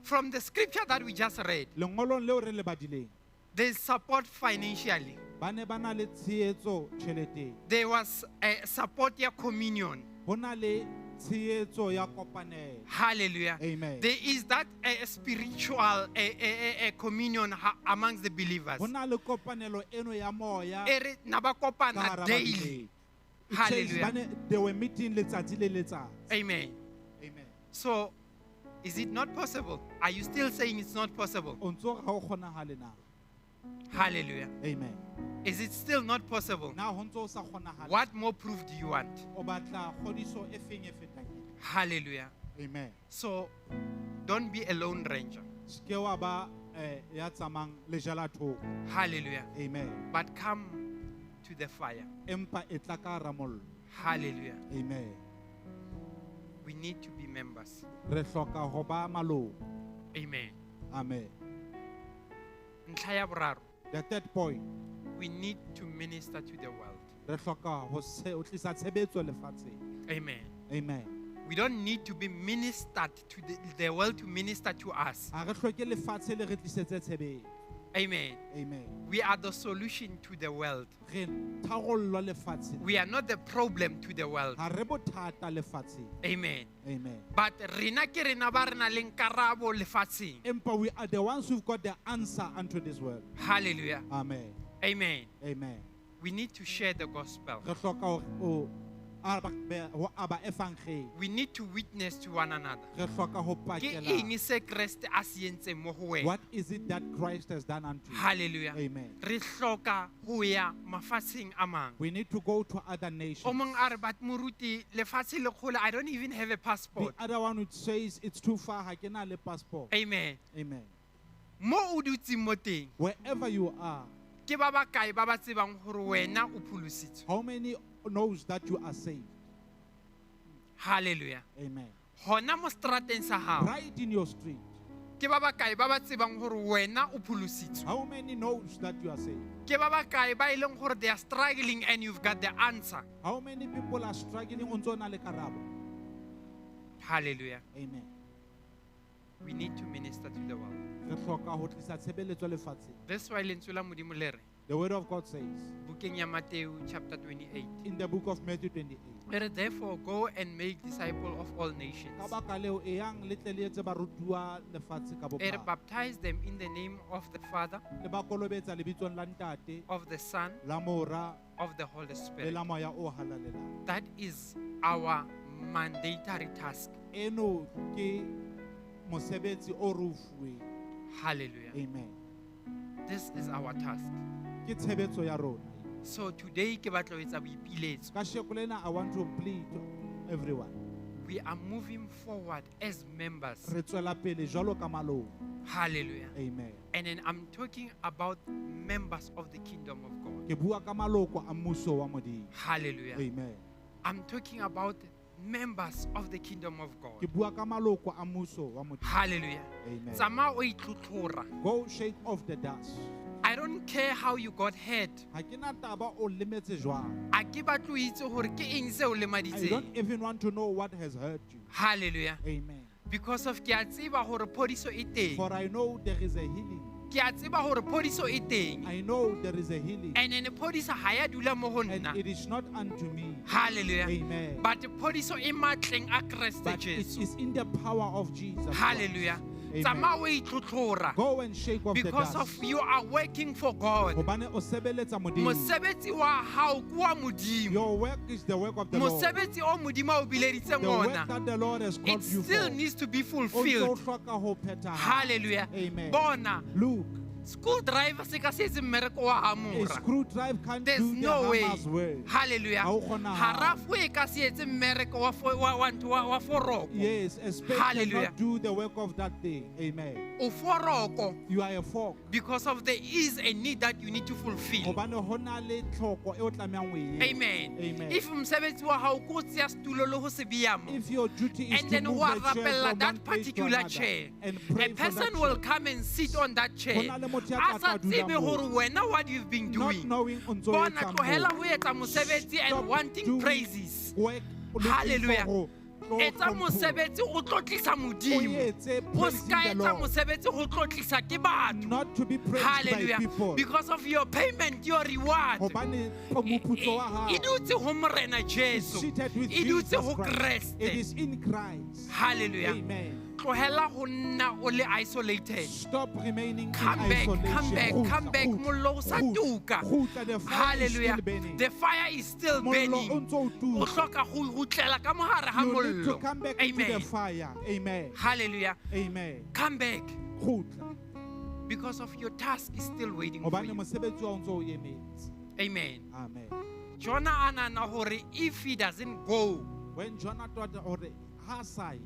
from the scripture that we just read, Lengolong leo re le badileng, they support financially. ba ne ba na le tshehetso tjheleteng. There was a support ya communion. Ho na le tshehetso ya kopanelo. Hallelujah. Amen. There is that spiritual communion amongst the believers. Ho na le kopanelo eno ya moya E re na ba ka kopana hara daily. badumedi. It says Hallelujah. ba ne- they were meeting letsatsi le letsatsi. Amen. Amen. So, is it not possible? Are you still saying it's not possible? O ntso re ha o kgonahale na? Hallelujah. Amen. Is it still not possible? Na ho ntso o sa kgonahale? What more proof do you want? O batla kgodiso e feng e fetang ena? Hallelujah. Amen. So, don't be a lone ranger. Se ke wa ba ya tsamayang lejala thoko. Hallelujah. Amen. But come to the fire. Empa e tla ka hara mollo. Hallelujah. Amen. We need to be members. Re hloka ho ba maloko. Amen. Amen. Ntlha ya boraro, The third point, we need to minister to the world. re hloka ho tlisa tshebetso lefatsheng. Amen. Amen. We don't need to be ministered to the world to minister to us. Ha re hloke lefatshe le re tlisetse tshebetso. Amen. Amen. We are the solution to the world. Re tharollo lefatsheng. We are not the problem to the world. Ha re bothata lefatsheng. Amen. Amen. But rena ke rena ba re nang le karabo lefatsheng. Empa we are the ones who've got the answer unto this world. Hallelujah. Amen. Amen. Amen. We need to share the gospel. Re hloka ho aba evangeli. We need to witness to one another. Re hloka ho Ke pakela. eng se Kreste a se entseng mo ho wena? What is it that Christ has done unto you? Hallelujah. Amen. Re hloka ho ya mafatsheng a mang. We need to go to other nations. O mong a re, but moruti, lefatshe le kgolo, I don't even have a The passport. other one which says it's too far, ha ke na le passport. Amen. Amen. Mo o dutseng mo teng, Wherever you are, ke ba bakae ba ba tsebang hore wena o pholositswe? how many knows that you are saved? Hallelujah. Amen. Hona mo strateng sa hao, Right in your street, ke ba bakae ba ba tsebang hore wena o pholositswe? how many knows that you are saved? Ke ba bakae ba e leng hore they are struggling and you've got the answer? How many people are struggling o ntso na le karabo? Hallelujah. Amen. We need to minister to the world. Re hloka ho tlisa tshebeletso lefatsheng. That's why lentswe la Modimo le re, The word of God says bukeng ya Matthew chapter 28, in the book of Matthew 28, e re, therefore go and make disciple of all nations. ka baka leo eyang le tle le etse barutuwa lefatshe ka E re, bophara. baptize them in the name of the Father, Le ba kolobetsa lebitsong la Ntate, of the Son, la Mora, of the Holy le Spirit. la Moya o Halalelang. That is our mandatory task. Eno ke mosebetsi o re o fuweng. Hallelujah. Amen. This is our task. Ke tshebetso ya rona. So today ke batla ho etsa boipiletso. Kasheko lena I want to plead to everyone. We are moving forward as members. Re tswela pele jwalo ka maloko. Hallelujah. Amen. And then I'm talking about members of the kingdom of God. Ke bua ka maloko a mmuso wa Modimo. Hallelujah. Amen. I'm talking about members of the kingdom of God. Ke bua ka maloko a mmuso wa Modimo. Hallelujah. Amen. Tsamaya o itlhotlhora. Go shake off the dust. I don't care how you got hurt. Ha ke na taba o lemetse jwang. A ke batle ho itse hore ke eng se o I lemaditseng. don't even want to know what has hurt you. Hallelujah. Amen. Because of ke a tseba hore phodiso e teng. For I know there is a healing. Ke a tseba hore phodiso e teng. I know there is a healing. And then phodiso ha ya dula mo ho And nna. it is not unto me. Hallelujah. Amen. But phodiso e matleng a Kreste But it Jesu. is in the power of Jesus Christ. Hallelujah. Amen. Tsamaya o itlhotlhora. Go and shake off the Because dust. of you are working for God. Hobane o sebeletsa Modimo. Mosebetsi wa hao ke wa Modimo. Your work is the work of the Lord. Mosebetsi o Modimo a o bileditseng The work ona. that the Lord has called It you still for. needs to be O ntso fulfilled. hloka ho phethahala. Hallelujah. Amen. Bona Look, School driver se ka se etse mmereko wa A hamora. screwdriver can't There's do the no way. hammer's work. Hallelujah. Ha ho kgonahale. Harafo e ka se etse mmereko wa fo- wa wa ntho- wa- wa foroko. Yes, a spade Hallelujah. cannot do the work of that thing. Amen. O foroko You are a fork. because of there is a need that you need to fulfill. Hobane ho na le tlhoko e o tlamehang ho e etsa. Amen. Amen. If mosebetsi wa hao ke o tseya setulo le ho se beya mo, If your duty is and to then move wa the chair rapella from that one place to particular another chair, and pray a for person that will chair, come and sit on that chair. Ho na le motho ya A tla sa tla dula tsebe moo. hore wena what you've been not doing. knowing o ntso Bona etsa tlohela moo. ho etsa mosebetsi and Stop wanting doing praises. work looking Hallelujah. for ho tlo Etsa hlomphuwa. mosebetsi o tlotlisa O Modimo. etse O praising ska the etsa Lord. mosebetsi ho tlotlisa ke batho. Not to be praised by Hallelujah. people. Because of your payment, your reward. Hobane moputso wa hao E dutse ho Morena is Jesu. seated with E dutse Jesus ho Christ. It Kreste. is in Christ. Hallelujah. Amen. Tlohela ho nna o le isolated. Stop remaining Come in back, isolation. come back, Kgutla, come back. kgutla, Mollo o sa kgutla, tuka. kgutla. The fire is Hallelujah. still burning. The fire is still Mollo o burning. ntso o O tuka. hloka ho kgutlela ka mohare ha You need to mollo. come back into the Amen. fire. Amen. Hallelujah. Amen. Come back Kgutla. because of your task is still waiting for Hobane you. mosebetsi wa o ntso o emetse. Amen. Amen. Jonah a nahana hore if he doesn't go, When Jonah thought hore ha a sa ye,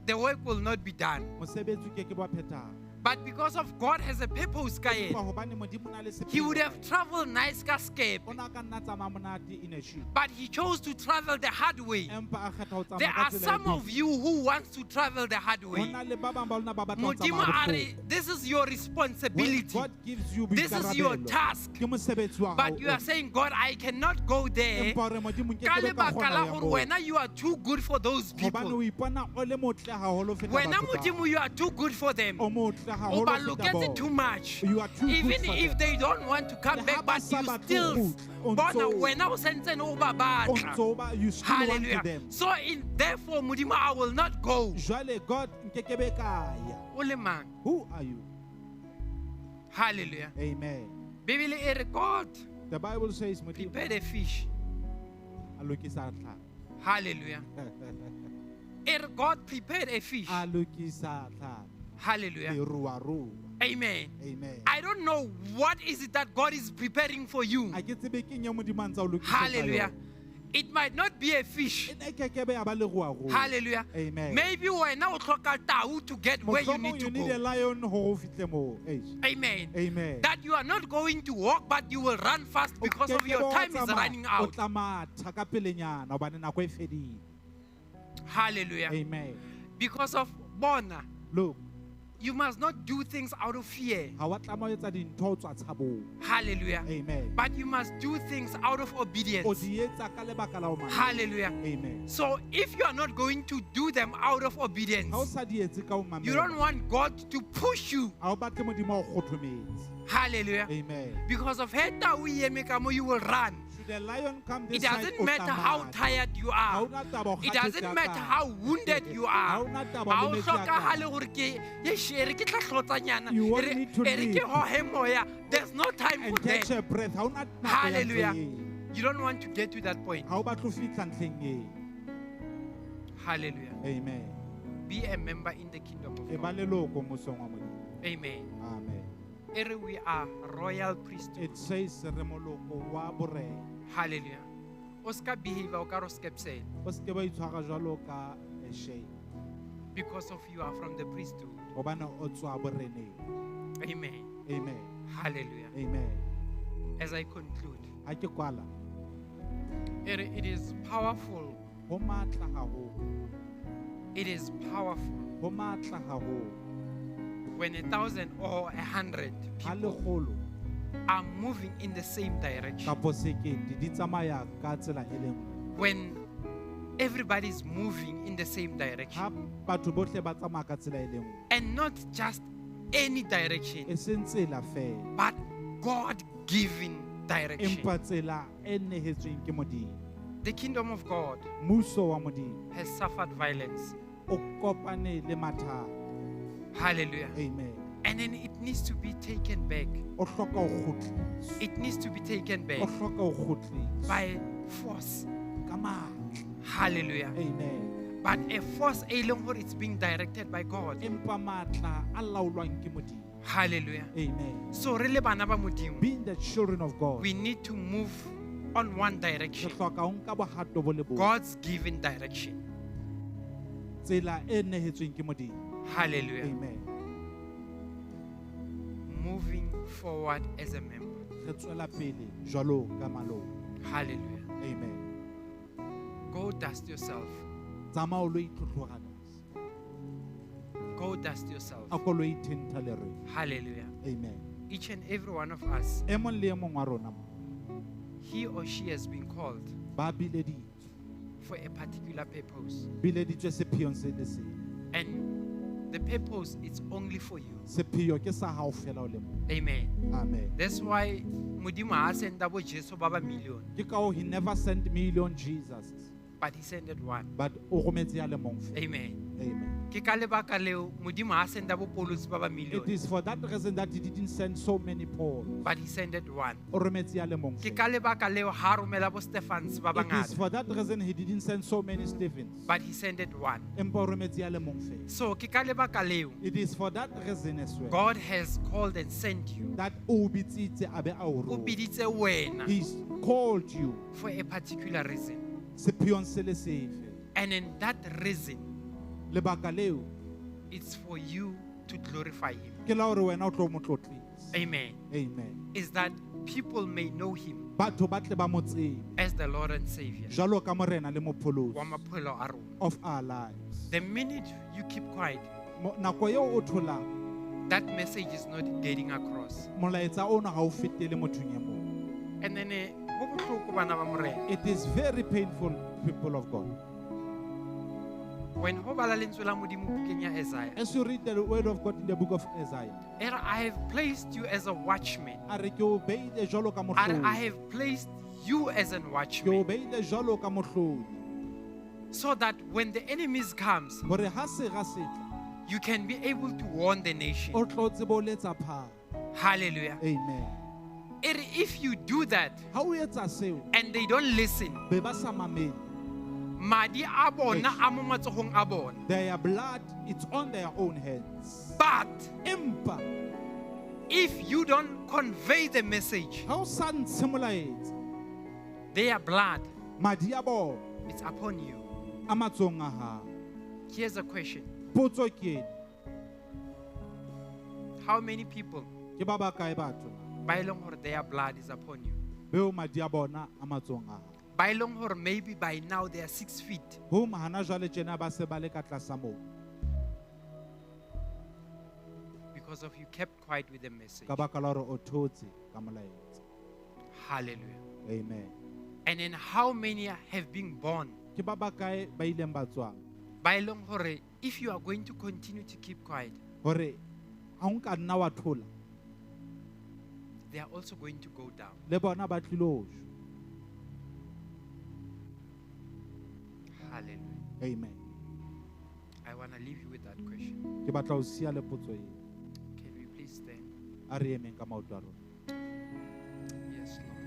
the work will not be done. mosebetsi o keke wa phethahala. But because of God has a purpose ka Empa yena, hobane Modimo o na le he would sepheo have traveled nice ka o skepe. na ka nna tsamaya monate in a ship. But he chose to travel the hard way. Empa a kgetha ho There tsamaya ka are tsela e some of busy. you who wants to travel the hard Ho way. na le ba bang ba lona ba batla ho Modimo tsamaya a re, bohloko. this is your When responsibility. God gives you This is your boikarabelo, task. ke mosebetsi wa hao But you are o. saying, God, I cannot go there. Empa o re, Modimo, nke Ka ke be ka lebaka kgona la ho ya hore moo. wena you are too good for those Hobane people. o ipona o le motle haholo ho feta Wena batho bao. Modimo, you are too good for them. O motle O haholo ba ho feta loketse bona. too much. You are too good Even for if them. they don't want to come Le ha back, ba but sa you batle still ho kgutla, o bona ntso- wena o santsane o ba O batla. ntso ba- you still want Hallelujah. them. So in therefore Modimo, I will not go. Jwale God nke ke be ka ya. O le mang? Who are you? Hallelujah. Amen. Bibele e re God The Bible says Modimo prepared a fish. a lokisa tlhapi. Hallelujah. E re God prepared a fish. A lokisa tlhapi. Hallelujah. Leruarua. Amen. Amen. I don't know what is it that God is preparing for you. Ha ke tsebe keng eo Modimo a ntsa o lokisetsa Hallelujah. yona. It might not be a fish. E ne ke ke be ya ba leruarua. Hallelujah. Amen. Maybe wena o hloka tau to get where you Mohlomong need to you need a go. lion hore o fihle moo. Eish. Amen. Amen. That you are not going to walk, but you will run fast O because of keke your be wa time is tsamaya, running O out. tla matha ka pelenyana hobane nako e fedile. Hallelujah. Amen. Because of bona, Look, you must not do things out of fear. ha wa tlameha ho etsa dintho ho tswa tshabong. Hallelujah. Amen. But you must do things out of O obedience. di etsa ka lebaka la ho mamela. Hallelujah. Amen. So if you are not going to do them out of Ha o obedience, sa di etse ka ho you don't mamela, want God to push you. ha o batle Modimo a o kgothometse. Hallelujah. Amen. Because of he tau e eme ka mo, you will run. Should the lion come It this side, doesn't o tla matter how matha. tired you Ha are. hona taba o It kgathetse doesn't ha matter kae. how wounded you Ha are. hona taba Ha le o metsi a kae. hlokahale hore ke eish, e re ke tla hlotsanyana, You won't e re- need to e re ke leap. hohe moya. There's no time And for catch that. a breath. Ha hona nako ya ntho Hallelujah. eo. You don't want to get to that point. Ha o batle ho fihla ntlheng eo. Hallelujah. Amen. Be a member in the kingdom of E ba God. leloko mmusong wa Modimo. Amen. Amen. E re we are royal priesthood. It says re moloko wa borena. Hallelujah. O ska behave o ka re o skepsela O se ke wa itshwara jwalo ka a shame. because of you are from the priesthood. Hobane o tswa boreneng. Amen. Amen. Hallelujah. Amen. As I conclude, Ha ke kwala, e re it is powerful. ho matla haholo. It is powerful Ho matla haholo. when 1,000 or 100 Ha people lekgolo are moving in the same direction. kapo sekete di tsamaya ka tsela e le nngwe. When everybody is moving in the same Ha direction. batho bohle ba tsamaya ka tsela e le nngwe. And not just any direction, E seng tsela feela, but God given direction. empa tsela e nehetsweng ke Modimo. The kingdom of God Mmuso wa Modimo has suffered violence. o kopane le mathata. Hallelujah. Amen. And then it needs to be taken back. O hloka ho kgutliswa. It needs to be taken O back hloka ho kgutliswa by force. ka matla. Hallelujah. Amen. But a force e leng hore it's being directed by God. Empa matla a laolwang ke Modimo. Hallelujah. Amen. So re le bana ba Modimo, Being the children of God, we need to move on one re direction. hloka ho nka bohato bo le bong. God's given direction. Tsela e nehetsweng ke Modimo. Hallelujah. Amen. Moving forward as a member. Re tswela pele jwalo ka maloko. Hallelujah. Amen. Go dust yourself. Tsamaya o lo itlhotlhora ka. Go dust yourself. A ko lo ithentha lerweng. Hallelujah. Amen. Each and every one of us, E mong le e mong wa rona mo, he or she has been called ba bileditswe. for a particular purpose. Bileditswe sepheong se le seng. And the purpose is only for you. Sepheo ke sa hao fela o le mong. Amen. Amen. That's why Modimo ha senda bo Jesu ba ba million, Ke ka hoo he never sent million Jesus, but he sent one. but o rometse ya le mong fela. Amen. Amen. Ke ka lebaka leo Modimo ha senda bo Paulus ba ba million, It is for that reason that he didn't send so many Paul. but he sent one. O rometse ya le mong Ke fela. ka lebaka leo ha romela bo Stephens ba It is bangata, for that reason he didn't send so many Stephens. but he sent one. Empa o rometse ya le mong fela. So ke ka lebaka leo It is for that reason as well God has called and sent you. that o bitsitse a be a o O roma. biditse wena He's called you for a particular reason. sepheong se le sefe. And in that reason, Lebaka leo it's for you to glorify him. ke la hore wena o tlo mo tlotlisa. Amen. Amen. Is that people may know him Batho ba tle ba mo tsebe as the Lord and Savior. jwalo ka morena le mopholosi Wa maphelo a rona. of our lives. The minute you keep quiet, Nako eo o tholang that message is not getting across. molaetsa ona ha o fetele mothong e mong. And then ho bohloko bana ba Morena. It is very painful, people of God. When ho bala lentswe la Modimo bukeng ya Isaiah, As you read the word of God in the book of Isaiah, e re, I have placed you as a watchman. a re ke o beile jwalo ka A re, I mohlodi. have placed you as a Ke o watchman beile jwalo ka mohlodi. so that when the enemies comes, Hore ha sera se tla, you can be able to warn the nation. o tlo tsebe ho letsa phala. Hallelujah. Amen. E re, if you do that Ha o etsa seo, and they don't listen, be ba sa mamele. madi a bona a mo matsohong a bona. Their blood it's on their own hands. But Empa if you don't convey the message, ha o sa ntshe molaetsa, their blood madi a bona is upon you. a matsohong a hao. Here's a question. Potso ke ena, How many people ke ba bakae batho ba e leng hore their blood is upon you? beo madi a bona a matsohong a hao? Ba e leng hore maybe by now they are 6 feet. Whom hana jwale tjena ba se ba le ka tlasa mobu Because of you kept quiet with the message. ka baka la hore o thotse ka molaetsa. Hallelujah. Amen. And then how many have been born? Ke ba bakae ba ileng ba tswang Ba e leng hore if you are going to continue to keep quiet, hore ha o nka nna wa thola they are also going to go down. le bona ba tlilo shwa. Hallelujah. Amen. I want to leave you with that question. Ke batla ho siya le potso eo. Can we please stand? A re emeng ka maoto a rona. Yes, Lord.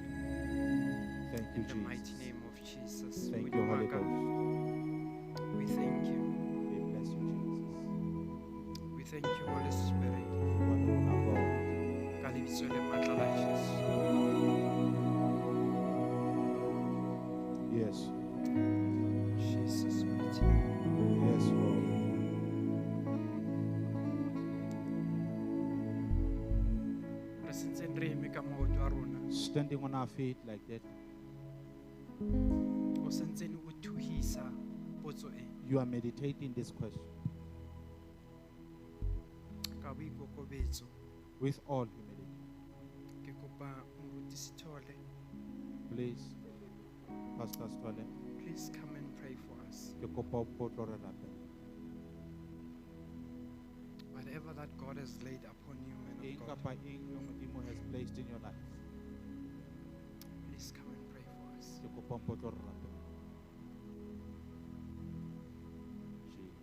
Thank you, In the mighty Jesus. name of Jesus. Thank you, Modimo Holy wa ka, Ghost. We thank you. We bless you, Jesus. We thank you, Holy Spirit. You alone are God. Ka lebitso le matla la Jesu. Yes. Jesus mighty name. Yes, Lord. Re sentseng re eme ka maoto a rona. Standing on our feet like that, O sentsene o thuhisa potso e you are meditating this question ka boikokobetso. with all humility. Ke kopa moruti Sithole, Please, Pastor Stole, please come and pray for us. ke kopa o mpo o tlo re rapela. Whatever that God has laid upon you, man Eng of God, kapa eng eo Modimo has placed in your life, please come and pray for us. ke kopa o mpo o tlo re rapela. Jesus.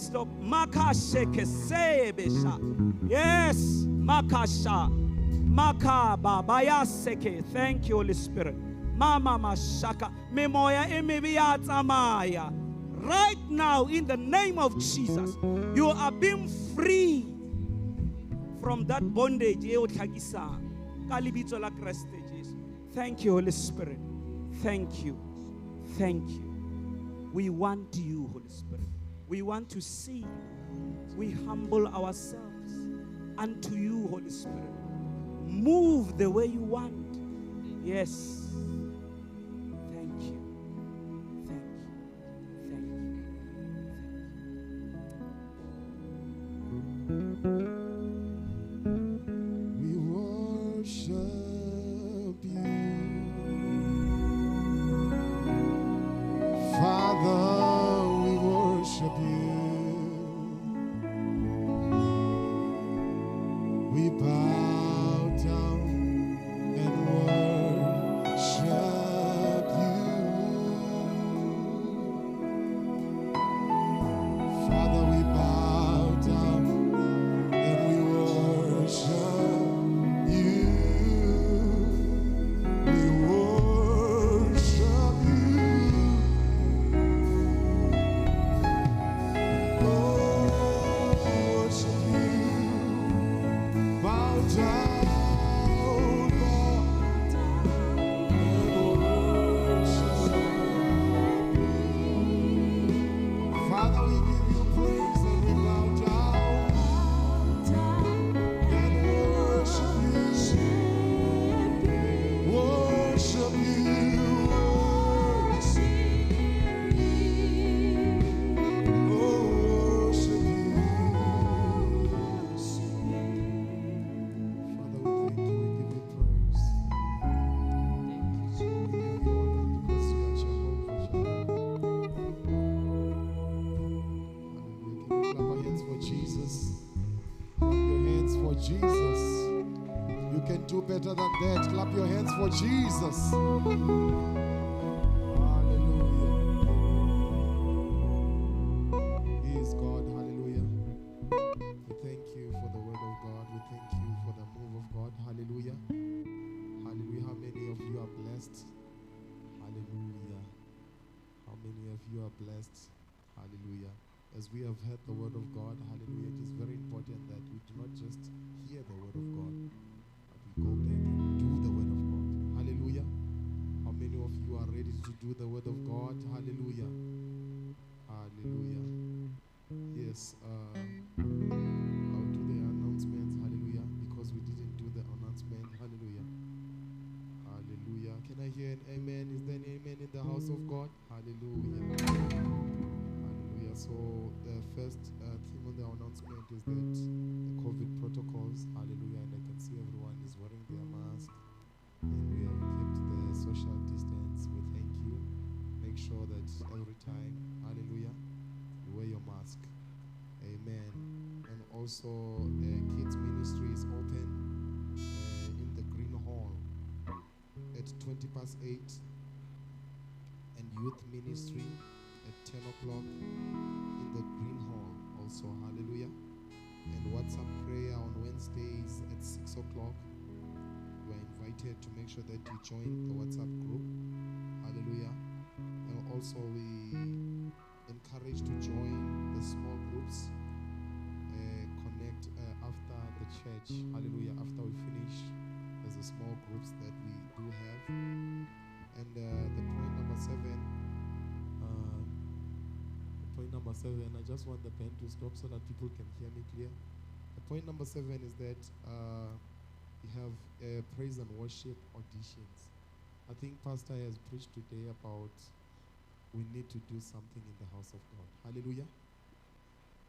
Stop. Makasheke sebesha. Yes. Makasha. Makababayaseke. Thank you, Holy Spirit. Mama mashaka. Memoya emibi ya tsamaya. Right now, in the name of Jesus, you are being free from that bondage. E o tlhakisang. Ka lebitso la Kreste Jesu. Thank you, Holy Spirit. Thank you. Thank you. We want you, Holy Spirit. We want to see you. We humble ourselves unto you, Holy Spirit. Move the way you want. Yes. Thank you. Thank you. Thank you. Thank you. We worship you. Father, we worship you. We bow down and worship you. Father, we bow down and we worship you. We worship you. Worship you. Bow down, bow and worship. Father, we give you praise and we bow down and worship you. Worship you. Oh, worship you. Father, we thank you. We give you praise. Thank you, We give you honor because you are Jehovah Jireh. Hallelujah. Can we clap our hands for Jesus? Clap your hands for Jesus. You can do better than that. Clap your hands for Jesus. Hallelujah. He is God. Hallelujah. We thank you for the word of God. We thank you for the move of God. Hallelujah. Hallelujah. How many of you are blessed? Hallelujah. How many of you are blessed? Hallelujah. As we have heard the word of God, hallelujah, it is very important that we do not just hear the word of God, but we go back and do the word of God. Hallelujah. How many of you are ready to do the word of God? Hallelujah. Hallelujah. Yes, I'll do the announcements. Hallelujah. Because we didn't do the announcement. Hallelujah. Hallelujah. Can I hear an amen? Is there an amen in the house of God? Hallelujah. Hallelujah. So the first thing on the announcement is that the COVID protocols. Hallelujah. And I can see everyone is wearing their mask. And we have kept the social distance. We thank you. Make sure that every time, hallelujah, you wear your mask. Amen. And also, kids ministry is open in the Green Hall at 8:20, and youth ministry at 10 o'clock in the Green Hall also. Hallelujah. And WhatsApp prayer on Wednesdays at 6 o'clock. You are invited to make sure that you join the WhatsApp group. Hallelujah. And also we encourage to join the small groups. Connect after the church. Hallelujah. After we finish, there's a small groups that we do have. And the point number 7. Point number 7, I just want the pen to stop so that people can hear me clear. The point number 7 is that we have praise and worship auditions. I think Pastor has preached today about we need to do something in the house of God. Hallelujah.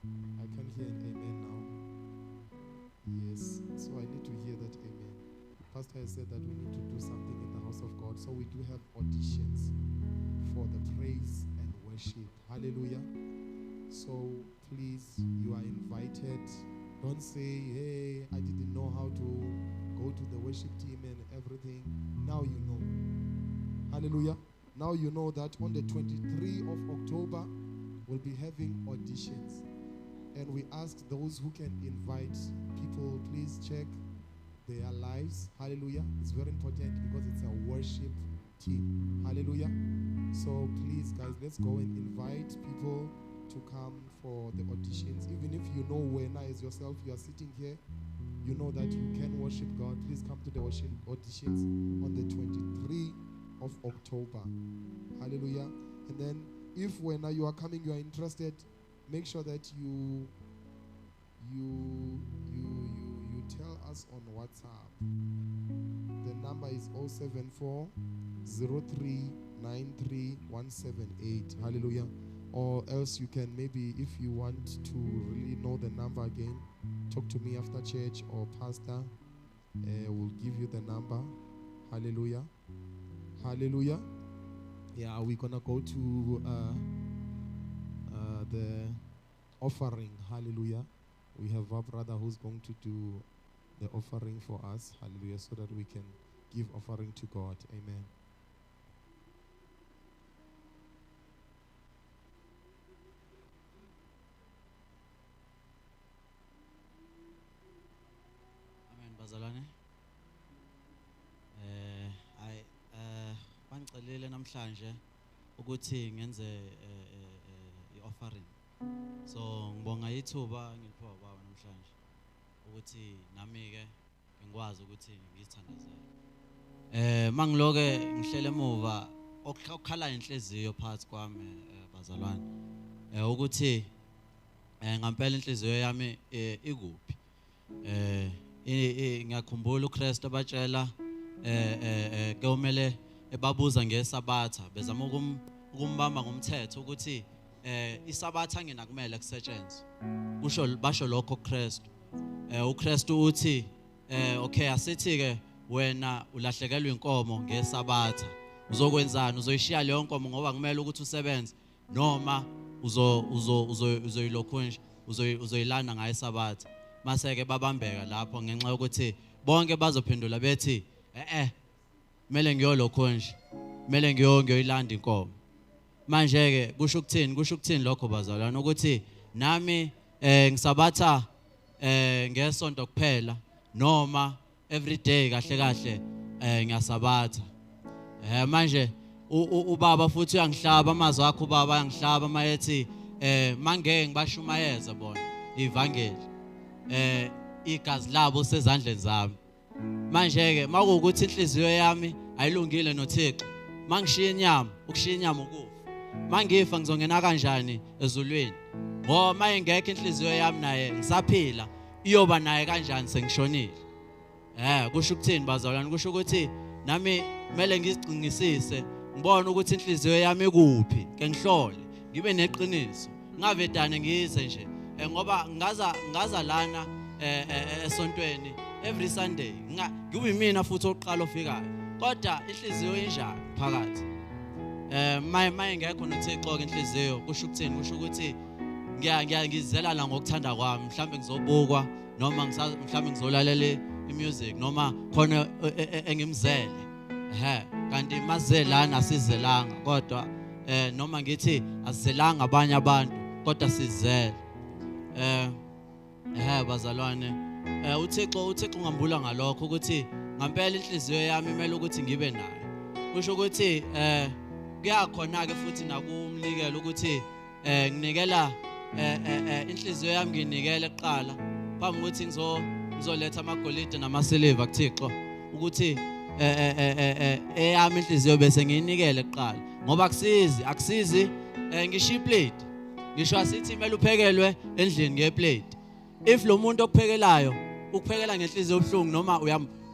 I can hear an amen now. Yes. So I need to hear that amen. Pastor has said that we need to do something in the house of God. So we do have auditions for the praise and worship. Hallelujah. So please, you are invited. Don't say, hey, I didn't know how to go to the worship team and everything. Now you know. Hallelujah. Now you know that on the 23rd of October, we'll be having auditions. And we ask those who can invite people, please check their lives. Hallelujah. It's very important because it's a worship team. Hallelujah. So please, guys, let's go and invite people to come for the auditions. Even if you know Wena as yourself, you are sitting here, you know that you can worship God. Please come to the auditions on the 23rd of October. Hallelujah. And then if when you are coming, you are interested, make sure that you tell us on WhatsApp. The number is 074 0393 178. Hallelujah. Or else you can maybe, if you want to really know the number again, talk to me after church or pastor. Will give you the number. Hallelujah. Hallelujah. Yeah, we're going to go to the offering. Hallelujah. We have our brother who's going to do the offering for us. Hallelujah. So that we can give offering to God. Amen. Amen, bazalwane. Bangicelile namhlanje ukuthi ngenze i-offering. So ngibonga ithuba ngiliphiwa baba namhlanje ukuthi nami ke ngikwazi ukuthi ngizithandazele. Mangiloke ngihlele emuva okukhala inhliziyo phakathi kwami bazalwane. Ukuthi ngampela inhliziyo yami ikuphi. Ngiyakhumbula uKristu abatshela ke umele ebabuza ngesabatha bezama ukumbamba ngomthetho ukuthi isabatha ngena kumele kusetshenzwe. Kusho basho lokho kuKristu. uKristu uthi okay asithi ke wena ulahlekelwe inkomo ngesabatha uzokwenzani? Uzoyishiya leyo nkomo ngoba kumele ukuthi usebenze noma uzoyilokhu nje uzoyilanda ngayo isabatha. Mase ke babambeka lapho ngenxa yokuthi bonke bazophendula bethi kumele ngiyolokhu nje, kumele ngiyoyilanda inkomo. Manje ke kusho ukuthini? Kusho ukuthini lokho bazalwane? Ukuthi nami ngisabatha ngesonto kuphela noma every day kahle kahle ngiyasabatha. Manje ubaba futhi uyangihlaba amazwi akho, ubaba uyangihlaba mayethi mangeke ngibashumayeza bona ivangeli, igazi labo sezandleni zami. Manje ke makuwukuthi inhliziyo yami ayilungile noThixo, mangishiya inyama, ukushiya inyama ukufa. Mangifa ngizongena kanjani ezulwini? Ngoba mayingekho inhliziyo yami naye ngisaphila, iyoba naye kanjani sengishonile? Kusho ukuthini bazalwane? Kusho ukuthi nami kumele ngizicingisise, ngibone ukuthi inhliziyo yami ikuphi, ke ngihlole, ngibe neqiniso, ngingavedane ngize nje ngoba ngaza lana esontweni every Sunday, ngibe mina futhi oqala ofikayo, kodwa inhliziyo injani phakathi? Mayingekho noThixo ke inhliziyo, kusho ukuthini? Kusho ukuthi ngiyangizela la ngokuthanda kwami, mhlambe ngizobukwa noma mhlambe ngizolalela imusic noma khona engimzele. Kanti mazelana asizelanga, kodwa noma ngithi asizelanga abanye abantu kodwa sizele. Bazalwane, uThixo ungambula ngalokho ukuthi ngampela inhliziyo yami imele ukuthi ngibe nayo. Kusho ukuthi kuyakhona ke futhi nakumnikela ukuthi nginikela inhliziyo yami nginikele kuqala phambi ukuthi ngizoletha amagolide namasiliva kuThixo, ukuthi eyami inhliziyo bese ngiyinikele kuqala, ngoba akusizi ngisho iplate, ngisho asithi imele uphekelwe endlini ngeplate. If lo muntu okuphekelayo ukuphekela ngenhliziyo obuhlungu noma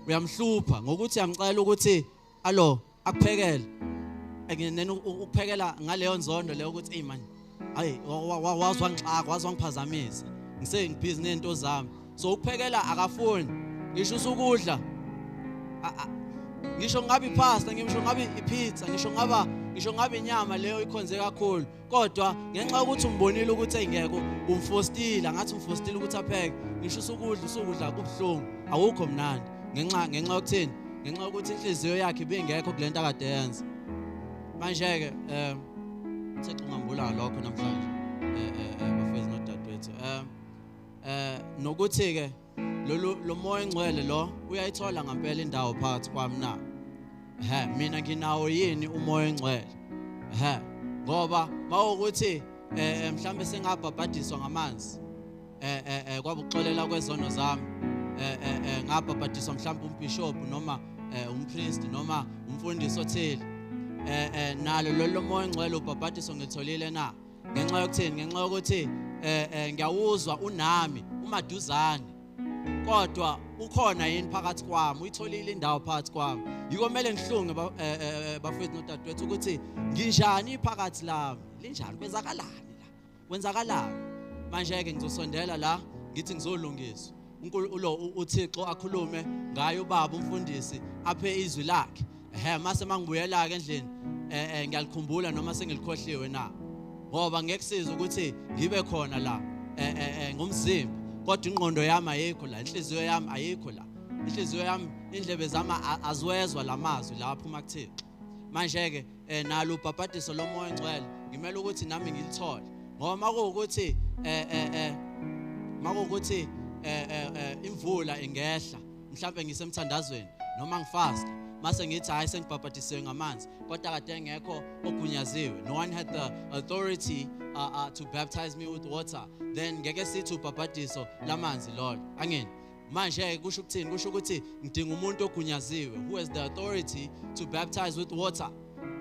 uyamhlupha ngokuthi uyamcela ukuthi alo akuphekele, nena ukuphekela ngaleyo nzondo leyo ukuthi hey man, hayi wazwangixaka, wazwangiphazamisa, ngisengibhizi nezinto zami. So ukuphekela akafuni ngisho usukudla, ngisho ngabe ipasta, ngisho ngabe ipizza, ngisho ngabe inyama leyo ikhonze kakhulu, kodwa ngenxa yokuthi umbonile ukuthi engekho umfostile, ngathi umfostile ukuthi apheke, ngisho usukudla kubuhlungu, awukho mnandi ngenxa yokuthini? Ngenxa yokuthi inhliziyo yakhe ibingekho kulento akade yenza. Manje ke uThixo ungambula lokho namhlanje. Bafethu nodadewethu, nokuthi ke lolu lo moya engcwele lo uyayithola ngempela indawo phakathi kwami na? Mina nginawo yini umoya engcwele? Ngoba mawukuthi mhlambe sengabhabhadiswa ngamanzi, kwabuxolela kwezono zami, ngabhabhadiswa mhlambe umbishop noma umpriest noma umfundisi othile, nalo lolu moya engcwele ubhabhadiso ngitholile na? Ngenxa yokuthini? Ngenxa yokuthi ngiyawuzwa unami umaduzane, kodwa ukhona yini phakathi kwami? Uyitholile indawo phakathi kwami? Yiko kumele ngihlunge bafethu nodadewethu ukuthi nginjani phakathi lami, linjani, kwenzakalani la, kwenzakalani manje. Ke ngizosondela la ngithi ngizolungiswa, uNkulunkulu uThixo akhulume ngaye ubaba umfundisi aphe izwi lakhe. Mase mangibuyela ke endlini ngiyalikhumbula noma sengilikhohliwe na? Ngoba ngeke kusize ukuthi ngibe khona la ngomzimba, kodwa ingqondo yami ayikho la, inhliziyo yami ayikho la, inhliziyo yami, indlebe zami aziwezwa lamazwi la aphuma kuThixo. Manje ke nalo ubhabhadiso lomoya ongcwele ngimele ukuthi nami ngilithole, ngoba makuwukuthi makuwukuthi imvula ingehla, mhlawumbe ngisemthandazweni noma ngifasta, mase ngithi hayi sengibhabhadisiwe ngamanzi, kodwa kade engekho ogunyaziwe, no one had the authority to baptize me with water, then ngeke sithi ubhabhadiso lamanzi lolo. Angeni manje kusho ukuthini? Kusho ukuthi ngidinga umuntu ogunyaziwe who has the authority to baptize with water,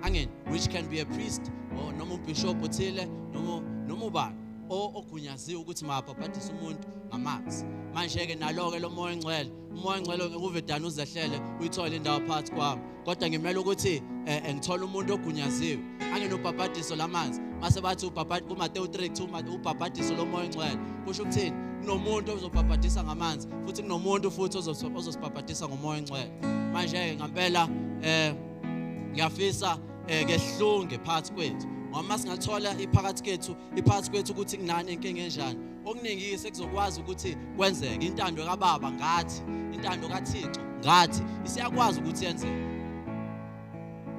angeni, which can be a priest or noma umbishop othile noma ubani ogunyaziwe ukuthi makabhabhadise umuntu ngamanzi. Manje ke nalo ke lo moya ongcwele, umoya ongcwele ukuvedana uzehlele uyithole indawo phakathi kwami, kodwa ngimele ukuthi ngithole umuntu ogunyaziwe angenobhabhadiso lamanzi. Mase bathi ubhabhadiso kuMateyu 3:2 ubhabhadiso lomoya ongcwele, kusho ukuthini? Kunomuntu ozobhabhadisa ngamanzi futhi kunomuntu futhi ozosibhabhadisa ngomoya ongcwele. Manje ke ngempela ngiyafisa ke sihlunge phakathi kwethu, ngoba singathola iphakathi kethu, iphakathi kwethu ukuthi kunani inkinga enjani, okuningi sekuzokwazi ukuthi kwenzeke intando kaBaba ngathi, intando kaThixo ngathi isiyakwazi ukuthi yenzeke.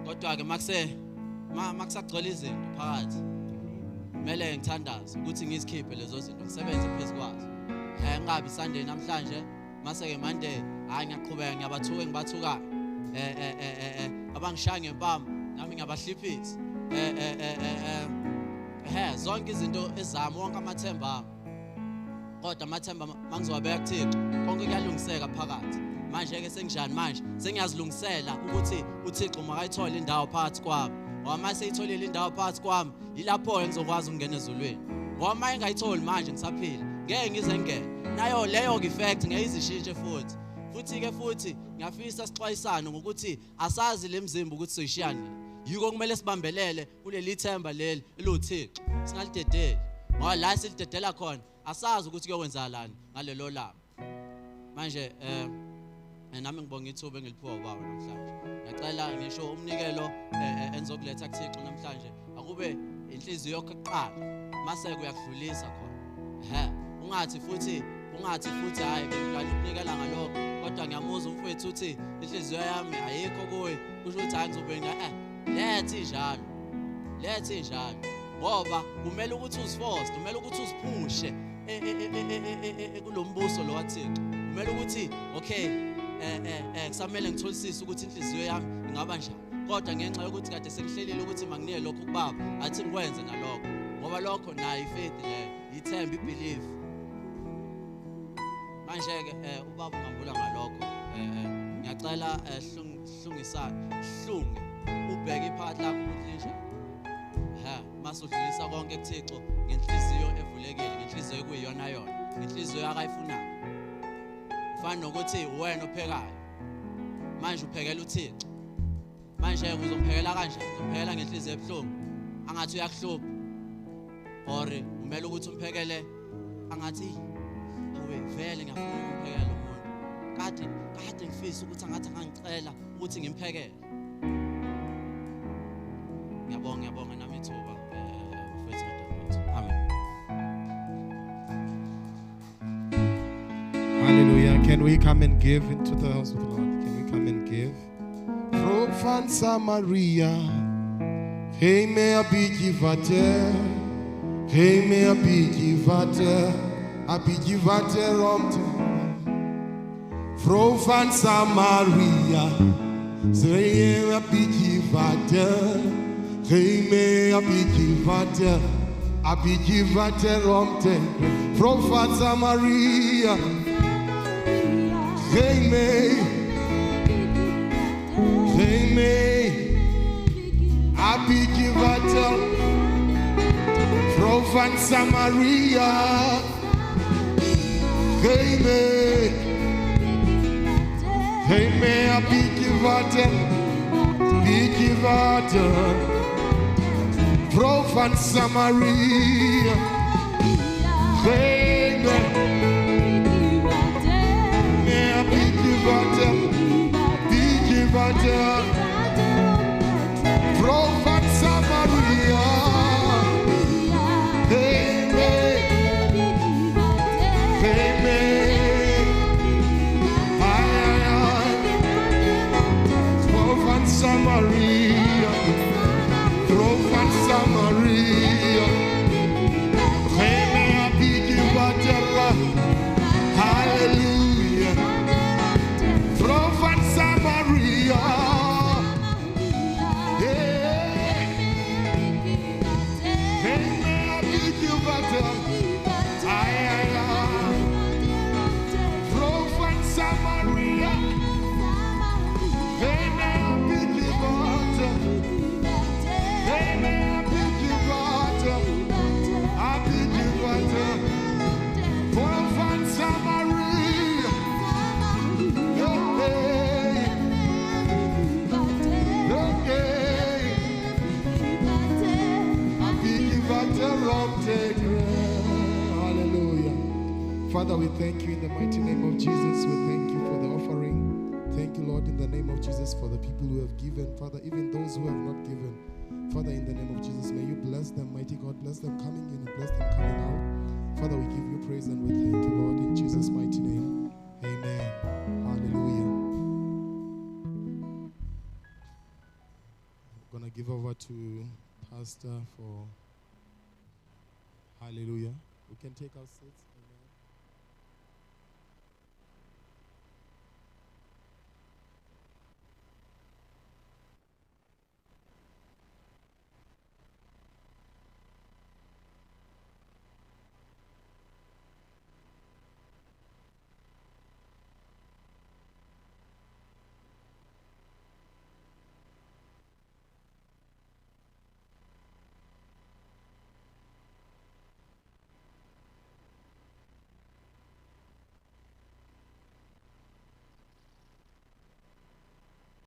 Kodwa ke makusagcwele izinto phakathi, kumele ngithandaze ukuthi ngizikhiphe lezo zinto, ngisebenze phezu kwazo. Ngingabi Sunday namhlanje, mase ke Monday hayi ngiyaqhubeka ngiyabathuka ngibathukayo, abangishaya ngempama nami ngiyabahliphisa, zonke izinto ezami, wonke amathemba ami, kodwa amathemba mangizowabeka kuThixo konke kuyalungiseka phakathi. Manje ke senginjani manje? Sengiyazilungisela ukuthi uThixo makayithole indawo phakathi kwami, ngoba mase eyitholile indawo phakathi kwami yilapho engizokwazi ukungena ezulwini. Ngoba uma engayitholi manje ngisaphila ngeke ngize ngene nayo leyo effect, ngeke izishintshe futhi. Futhi ke futhi ngiyafisa sixwayisane ngokuthi asazi lemzimba ukuthi soyishiya nini. Yiko kumele sibambelele kuleli themba leli eluThixo, singalidedeli, ngoba la silidedela khona asazi ukuthi kuyokwenzakalani ngalelo langa. Manje nami ngibonga ithuba engiliphiwa ubaba namhlanje. Ngiyacela ngisho umnikelo engizokuletha kuThixo namhlanje akube inhliziyo yakho kuqala, mase kuyakudlulisa khona. Ungathi futhi hayi bengilana ukunikela ngalokho, kodwa ngiyamuzwa umfowethu uthi inhliziyo yami ayikho kuye, kusho ukuthi hayi ngizobe lethi njalo, lethi njalo, ngoba kumele ukuthi uziforce, kumele ukuthi uziphushe kulombuso lo waThixo. Kumele ukuthi okay kusamele ngitholisise ukuthi inhliziyo yami ingaba njani, kodwa ngenxa yokuthi kade sengihlelile ukuthi manginike lokho kubaba, athi ngikwenze nalokho, ngoba lokho nayo ifaith leyo, ithemba, ibelief. Manje ke ubaba ungambula ngalokho. Ngiyacela hlungisane, hlunge, ubheke iphakathi lakho ukuthi linjani. Mase udlulisa konke kuThixo ngenhliziyo evulekile, ngenhliziyo ekuyiyona yona, ngenhliziyo akayifunayo. Ufana nokuthi wena ophekayo manje uphekela uThixo, manje uzomphekela kanjani? Uzomphekela ngenhliziyo ebuhlungu angathi uyakuhlupha, or kumele ukuthi umphekele angathi awe vele ngiyafuna ukumphekela lo muntu, kade ngifisa ukuthi angathi angangicela ukuthi ngimphekele. Ngiyabonga nami ithuba mfowethu nodadewethu. Amen. Hallelujah. Can we come and give into the house of the Lord? Can we come and give? From Samaria, hey me abijivate, Hey me a bietjie water, a bietjie water om te. Vrou van Samaria, sê 'n bietjie water. Hey me a bietjie water, a bietjie water om te. Vrou van Samaria, hey me, hey me, a bietjie water. Vrou van Samaria, hey me, hey me, a bietjie water, bietjie water. Vrou van Samaria, hey me, a bietjie water, bietjie water. Vrou van Samaria, hey me, hey me, ay ay ay. Vrou van Samaria, vrou van Samaria, hey me a bietjie water, hallelujah. Vrou van Samaria, hey, hey me a bietjie water, ay ay ay. Vrou van Samaria, hey me a bietjie water, hey me a bietjie water, a bietjie water. Vrou van Samaria, hey, hey, hey. A bietjie water om te kry. Hallelujah. Father, we thank you in the mighty name of Jesus. We thank you for the offering. Thank you, Lord, in the name of Jesus, for the people who have given. Father, even those who have not given. Father, in the name of Jesus, may you bless them, mighty God. Bless them coming in and bless them coming out. Father, we give you praise and we thank you, Lord, in Jesus' mighty name. Amen. Hallelujah. I'm going to give over to Pastor for Hallelujah. We can take our seats.